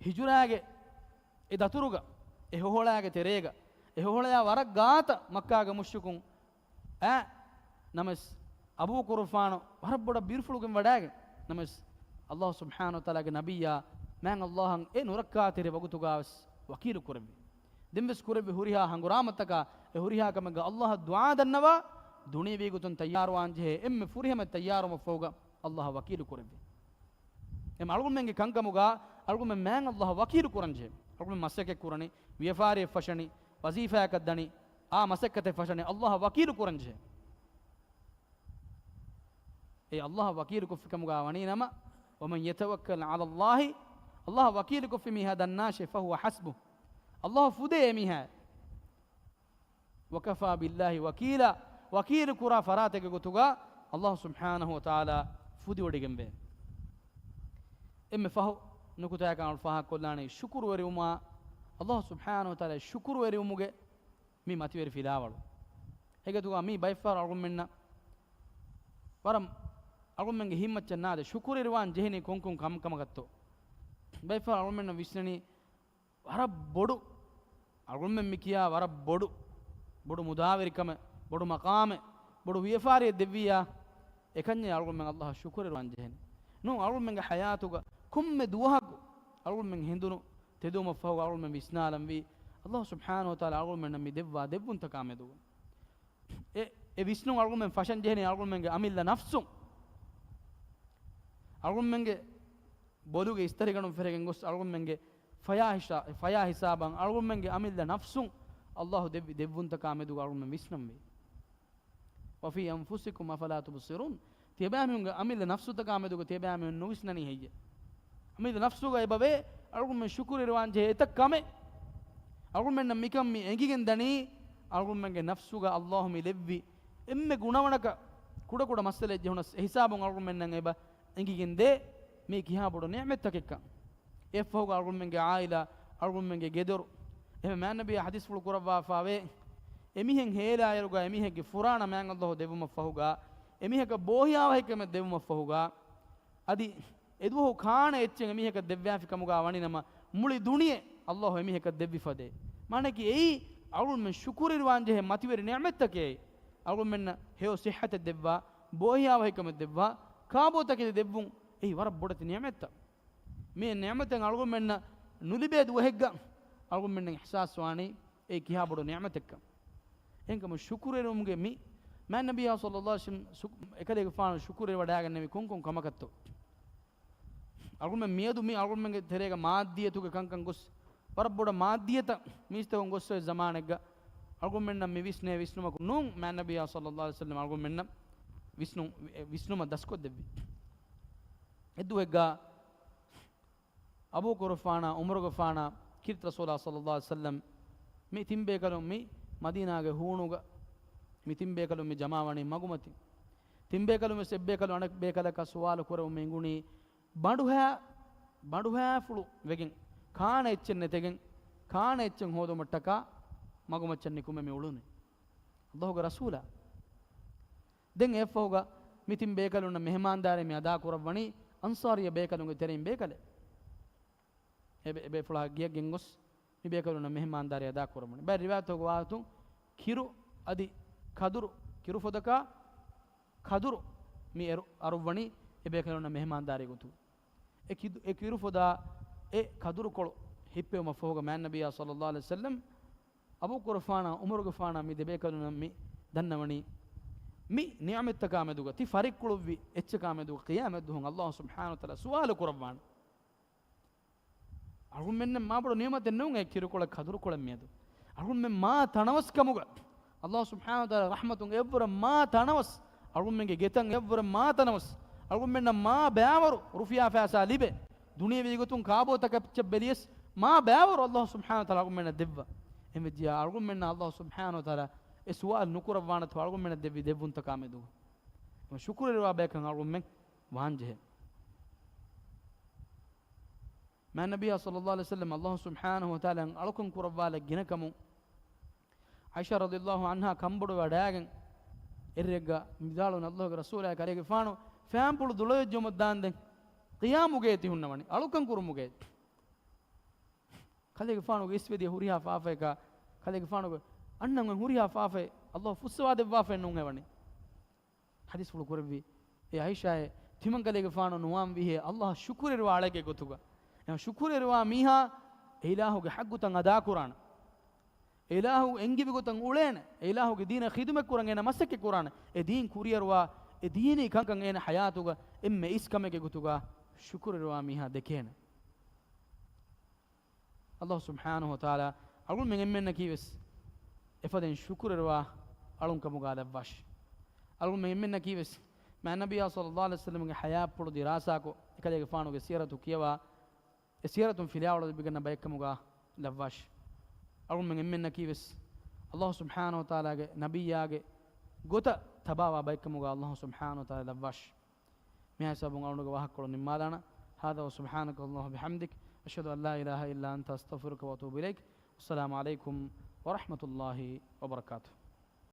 ހިޖުރާގެ އެ ދަތުރުގަ، އެ ހޮހޮޅާގެ ތެރޭގަ، އެ ހޮހޮޅަޔާ ވަރަށް ގާތަށް މައްކާގެ މުޝްރިކުން އައި ނަމަވެސް، އަބޫ ކުރުފާނު ވަރަށް ބޮޑަށް ބިރުފުޅުގެން ވަޑައިގެން ނަމަވެސް، އައްލާހު ސުބްޙާނަހު ވަތަޢާލާގެ ނަބިއްޔާ މާތް އައްލާހަށް އެ ނުރައްކާތެރި ވަގުތުގަވެސް ވަކީލު ކުރެއްވި. ދެންވެސް ކުރެއްވި ހުރިހާ ހަނގުރާމަތަކާ އެ ހުރިހާ ކަމެއްގަ އައްލާހަށް ދުޢާ ދަންނަވާ، ދުނިޔެވީ ގޮތުން ތައްޔާރުވާން ޖެހޭ އެންމެ ފުރިހަމަ ތައްޔާރުވުމަށްފަހުގަ އައްލާހަށް ވަކީލު ކުރެއްވި. އެމަ އަޅުގަނޑުމެންގެ ކަންކަމުގަ އަޅުގަނޑުމެން މާތް އައްލާހަށް ވަކީލު ކުރަން ޖެހޭ. އަޅުގަނޑުމެން މަސައްކަތް ކުރަނީ، ވިޔަފާރިއެއް ފަށަނީ، ވަޒީފާއަކަށް ދަނީ، އާ މަސައްކަތެއް ފަށަނީ، އައްލާހަށް ވަކީލު ކުރަން ޖެހޭ. އެ އައްލާހަށް ވަކީލުކޮށްފި ކަމުގަ ވަނީ ނަމަ، وَمَنْ يَتَوَكَّلْ عَلَى اللَّهِ، އައްލާހަށް ވަކީލުކޮށްފި މީހާ ދަންނާށޭ، فَهُوَ حَسْبُهُ، އައްލާހު ފުދޭ އެ މީހާ. وَكَفَى بِاللَّهِ وَكِيلًا، ވަކީލު ކުރާ ފަރާތެއްގެ ގޮތުގަ އައްލާހު ސުބްޙާނަހު ވަތަޢާލާ ފުދިވޮޑިގެންވޭ. އެންމެ ފަހު ނުކުތާއަކަށް އަޅު ފާހަގަކޮށްލާނީ ޝުކުރުވެރިވުމާ، އައްލާހު ސުބްޙާނަހު ވަތަޢާލާ ޝުކުރުވެރިވުމުގެ މި މަތިވެރި ފިލާވަޅު. އެގޮތުގަ މީ ބައެއްފަހަރު އަޅުގަނޑުމެންނަށް ވަރަށް އަޅުގަނޑުމެންގެ ހިތްމައްޗަށް ނާދޭ، ޝުކުރުވެރިވާން ޖެހެނީ ކޮންކޮން ކަމަކަށްތޯ؟ ބައެއްފަހަރު އަޅުގަނޑުމެންނަށް ވިސްނެނީ، ވަރަށް ބޮޑު، އަޅުގަނޑުމެން މި ކިޔާ ވަރަށް ބޮޑު، ބޮޑު މުދާވެރިކަމެއް، ބޮޑު މަޤާމެއް، ބޮޑު ވިޔަފާރިއެއް ދެއްވިއްޔާ، އެކަންޏެއް އަޅުގަނޑުމެން އައްލާހަށް ޝުކުރުވެރިވާން ޖެހެނީ. ނޫން، އަޅުގަނޑުމެންގެ ޙަޔާތުގަ ކޮންމެ ދުވަހަކު އަޅުގަނޑުމެން ހެނދުނު ތެދުވުމަށްފަހު އަޅުގަނޑުމެން ވިސްނާލަންވީ، އައްލާހު ސުބްޙާނަހު ވަތަޢާލާ އަޅުގަނޑުމެންނަށް މި ދެއްވާ ދެއްވުންތަކާ މެދުގަ. އެ، އެ ވިސްނުން އަޅުގަނޑުމެން ފަށަން ޖެހެނީ އަޅުގަނޑުމެންގެ އަމިއްލަ ނަފްސުން. އަޅުގަނޑުމެންގެ ބޮލުގެ އިސްތަށިގަނޑުން ފެށިގެން ގޮސް އަޅުގަނޑުމެންގެ ފަޔާ ހިސާ-، ފަޔާ ހިސާބަށް އަޅުގަނޑުމެންގެ އަމިއްލަ ނަފްސުން އައްލާހު ދެއްވި ދެއްވުންތަކާ މެދުގަ އަޅުގަނޑުމެން ވިސްނަންވީ. وَفِي أَنْفُسِكُمْ أَفَلَا تُبْصِرُونَ. ތިޔަބައިމީހުންގެ އަމިއްލަ ނަފްސުތަކާ މެދުގަ ތިޔަބައިމީހުން ނުވިސްނަނީ ހެއްޔެ؟ އަމިއްލަ ނަފްސުގަ އެބަވޭ އަޅުގަނޑުމެން ޝުކުރުވެރިވާން ޖެހޭ އެތައް ކަމެއް. އަޅުގަނޑުމެންނަށް މިކަން މި އެނގިގެން ދަނީ، އަޅުގަނޑުމެންގެ ނަފްސުގަ އައްލާހު މި ލެއްވި އެންމެ ގުނަވަނަކަށް ކުޑަކުޑަ މައްސަލައެއް ޖެހުނަސް އެ ހިސާބުން އަޅުގަނޑުމެންނަށް އެބަ އެނގިގެންދޭ މީ ކިހާ ބޮޑު ނިޢުމަތްތަކެއްކަން. އެއަށްފަހުގަ އަޅުގަނޑުމެންގެ ޢާއިލާ، އަޅުގަނޑުމެންގެ ގެދޮރު، އެހެން މާތް ނަބިއްޔާ ޙަދީޘްފުޅު ކުރައްވާފަވޭ، އެމީހެއް ހޭލާއިރުގަ އެމީހެއްގެ ފުރާނަ މާތް އައްލާހު ދެއްވުމަށްފަހުގަ، އެމީހަކަށް ބޯހިޔާވަހިކަމެއް ދެއްވުމަށްފަހުގަ، އަދި އެދުވަހު ކާނެ އެއްޗެއް އެމީހަކަށް ދެއްވާފި ކަމުގަ ވަނީ ނަމަ، މުޅި ދުނިޔެ އައްލާހު އެމީހަކަށް ދެއްވިފަދޭ. މާނައަކީ އެއީ އަޅުގަނޑުމެން ޝުކުރުވެރިވާން ޖެހޭ މަތިވެރި ނިޢުމަތްތަކެއް. އަޅުގަނޑުމެންނަށް ހެޔޮ ޞިއްޙަތެއް ދެއްވާ، ބޯހިޔާވަހިކަމެއް ދެއްވާ، ކާބޯތަކެތި ދެއްވުން، އެއީ ވަރަށް ބޮޑެތި ނިޢުމަތްތައް. މި ނިޢުމަތެއް އަޅުގަނޑުމެންނަށް ނުލިބޭ ދުވަހެއްގަ އަޅުގަނޑުމެންނަށް އިޙްސާސް ވާނީ އެއީ ކިހާ ބޮޑު ނިޢުމަތެއްކަން. އެހެންކަމުން ޝުކުރުވެރިވުމުގެ މި މާތް ނަބިއްޔާ ޞައްލައްލާހު ޢަލައިހި ވަސައްލަމް ޝު-، އެކަލޭގެފާނު ޝުކުރުވެރި ވަޑައިގަންނެވި ކޮންކޮން ކަމަކަށްތޯ؟ އަޅުގަނޑުމެން މިއަދު މި އަޅުގަނޑުމެންގެ ތެރޭގަ މާއްދިއްޔަތުގެ ކަންކަން ގޮސް، ވަރަށް ބޮޑަށް މާއްދިއްޔަތަށް މީސްތަކުން ގޮސް އޮތް ޒަމާނެއްގަ، އަޅުގަނޑުމެންނަށް މި ވިސްނޭ ވިސްނުމަކު ނޫން، މާތް ނަބިއްޔާ ޞައްލައްލާހު ޢަލައިހި ވަސައްލަމް އަޅުގަނޑުމެންނަށް ވިސްނު-، ވިސްނުމަށް ދަސްކޮށްދެއްވި. އެއްދުވަހެއްގަ އަބޫކުރުފާނާ، ޢުމަރުގެފާނާ، ކީރިތި ރަސޫލާ ޞައްލައްލާހު ޢަލައިހި ވަސައްލަމް މި ތިން ބޭކަލުން މި މަދީނާގެ ހޫނުގަ، މި ތިން ބޭކަލުން މި ޖަމާވަނީ މަގުމަތިން. ތިން ބޭކަލުން ވެސް އެއްބޭކަލުން އަނެއް ބޭކަލަކާ ސުވާލު ކުރެވުމަށް އެނގުނީ، ބަނޑުހައި-، ބަނޑުހައިފުޅު ވެގެން، ކާނެ އެއްޗެއް ނެތެގެން، ކާނެ އެއްޗެއް ހޯދުމަށްޓަކާ މަގުމައްޗަށް ނިކުމެ މި އުޅުނީ. އައްލާހުގެ ރަސޫލާ. ދެން އެއަށްފަހުގަ މި ތިން ބޭކަލުންނަށް މެހެމާންދާރީ މި އަދާ ކުރައްވަނީ އަންޞާރިއްޔަ ބޭކަލުންގެ ތެރެއިން ބޭކަލެއް. އެ ބޭ-، އެ ބޭފުޅާ ގެއަށް ގެންގޮސް މި ބޭކަލުންނަށް މެހެމާންދާރީ އަދާ ކުރައްވަނީ. ބައެއް ރިވާޔަތުގަ ވާހަކަ ކިރު އަދި ކަދުރު، ކިރުފޮދަކާ ކަދުރު މި އެރު-، އަރުއްވަނީ އެ ބޭކަލުންނަށް މެހެމާންދާރީ ގޮތުގަ. އެ ކިދު-، އެ ކިރުފޮދާ އެ ކަދުރުކޮޅު ހިއްޕެވުމަށްފަހުގަ މާތް ނަބިއްޔާ ޞައްލައްލާހު ޢަލައިހި ވަސައްލަމް އަބޫކުރުފާނާ، ޢުމަރުގެފާނާ މި ދެބޭކަލުންނަށް މި ދަންނަވަނީ، މި ނިޢުމަތްތަކާ މެދުގަ، ތި ފަރިއްކުޅުއްވި އެއްޗަކާ މެދުގަ ޤިޔާމަތް ދުވަހު އައްލާހު ސުބްޙާނަހު ވަތަޢާލާ ސުވާލު ކުރައްވާނެ. އަޅުގަނޑުމެންނަށް މާބޮޑު ނިޢުމަތެއް ނޫން އެ ކިރުކޮޅެއް ކަދުރުކޮޅެއް މިއަދު. އަޅުގަނޑުމެން މާ ތަނަވަސް ކަމުގަ، ﷲ ސުބްޙާނަހޫ ވަތަޢާލާ ރަޙްމަތުން އެއްވުރެ މާ ތަނަވަސް، އަޅުގަނޑުމެންގެ ގެތައް އެއްވުރެ މާ ތަނަވަސް، އަޅުގަނޑުމެންނަށް މާ ބައިވަރު ރުފިޔާ ފައިސާ ލިބޭ، ދުނިޔެވީ ގޮތުން ކާބޯތަކަށް ބެލިޔަސް މާ ބައިވަރު ﷲ ސުބްޙާނަހޫ ވަތަޢާލާ އަޅުގަނޑުމެންނަށް ދެއްވާ. އެހެންވެއްޖިއްޔާ އަޅުގަނޑުމެންނަށް ﷲ ސުބްޙާނަހޫ ވަތަޢާލާ އެ ސުވާލު ނުކުރައްވާނެތޯ އަޅުގަނޑުމެންނަށް ދެއްވި ދެއްވުންތަކާ މެދުގަ. ޝުކުރުވެރިވާ ބަޔަކަށް އަޅުގަނޑުމެން ވާންޖެހޭ. މާތް ނަބިއްޔާ ޞައްލައްލާހު ޢަލައިހި ވަސައްލަމް ﷲ ސުބްޙާނަހޫ ވަތަޢާލާ އަޅުކަން ކުރައްވާލެއް ގިނަ ކަމުން، ޢާއިޝާ ރަޟިޔައްލާހު ޢަންހާ ކަންބޮޑުވެވަޑައިގެން އެއްރެއްގަ ވިދާޅުވަނީ، ﷲގެ ރަސޫލާ ކަލޭގެފާނު ފައިންޕުޅު ދުޅަވެއްޖެއްޔާ ދާންދެން ޤިޔާމުގައި ތި ހުންނަވަނީ އަޅުކަން ކުރުމުގައި. ކަލޭގެފާނުގެ އިސްވެދިޔަ ހުރިހާ ފާފައަކާ، ކަލޭގެފާނުގެ އަންނަން ހުރިހާ ފާފައެއް ﷲ ފުއްސަވާ ދެއްވާފައެއް ނޫން ހެވަނީ. ޙަދީޘްފުޅު ކުރެއްވި، އޭ ޢާއިޝާއޭ، ތިމަން ކަލޭގެފާނު ނުވާން ވީހޭ ﷲ ޝުކުރުވެރިވާ އަޅެއްގެ ގޮތުގަ. އެހެން ޝުކުރުވެރިވާ މީހާ އެ އިލާހުގެ ޙައްޤުތައް އަދާކުރާނެ. އެ އިލާހު އެންގެވި ގޮތަށް އުޅޭނެ. އެ އިލާހުގެ ދީނަށް ޚިދުމަތް ކުރަން އޭނަ މަސައްކަތް ކުރާނެ. އެ ދީން ކުރިއަރުވާ، އެ ދީނީ ކަންކަން އޭނަ ޙަޔާތުގަ އެންމެ އިސް ކަމެއްގެ ގޮތުގަ ޝުކުރުވެރިވާ މީހާ ދެކޭނެ. ﷲ ސުބްޙާނަހޫ ވަތަޢާލާ އަޅުގަނޑުމެން އެންމެންނަކީވެސް އެފަދައިން ޝުކުރުވެރިވާ އަޅުން ކަމުގަ ލައްވާށި. އަޅުގަނޑުމެން އެންމެންނަކީވެސް މާތް ނަބިއްޔާ ޞައްލައްލާހު ޢަލައިހި ވަސައްލަމްގެ ޙަޔާތްޕުޅު ދިރާސާކޮށް، އެކަލޭގެފާނުގެ ސީރަތު ކިޔަވާ، އެ ސީރަތުން ފިލާވަޅު ލިބިގަންނަ ބައެއްކަމުގަ ލައްވާށި. އަޅުގަނޑުމެން އެންމެންނަކީވެސް ﷲ ސުބްޙާނަހޫ ވަތަޢާލާގެ ނަބިއްޔާގެ ގޮތަށް ތަބާވާ ބައެއްކަމުގަ ﷲ ސުބްޙާނަހޫ ވަތަޢާލާ ލައްވާށި. މިހާ ހިސާބުން އަޅުގަނޑުގެ ވާހަކަކޮޅު ނިންމާލާނަން. هذا وسبحانك اللهم وبحمدك، أشهد أن لا إله إلا أنت، أستغفرك وأتوب إليك. والسلام عليكم ورحمة الله وبركاته.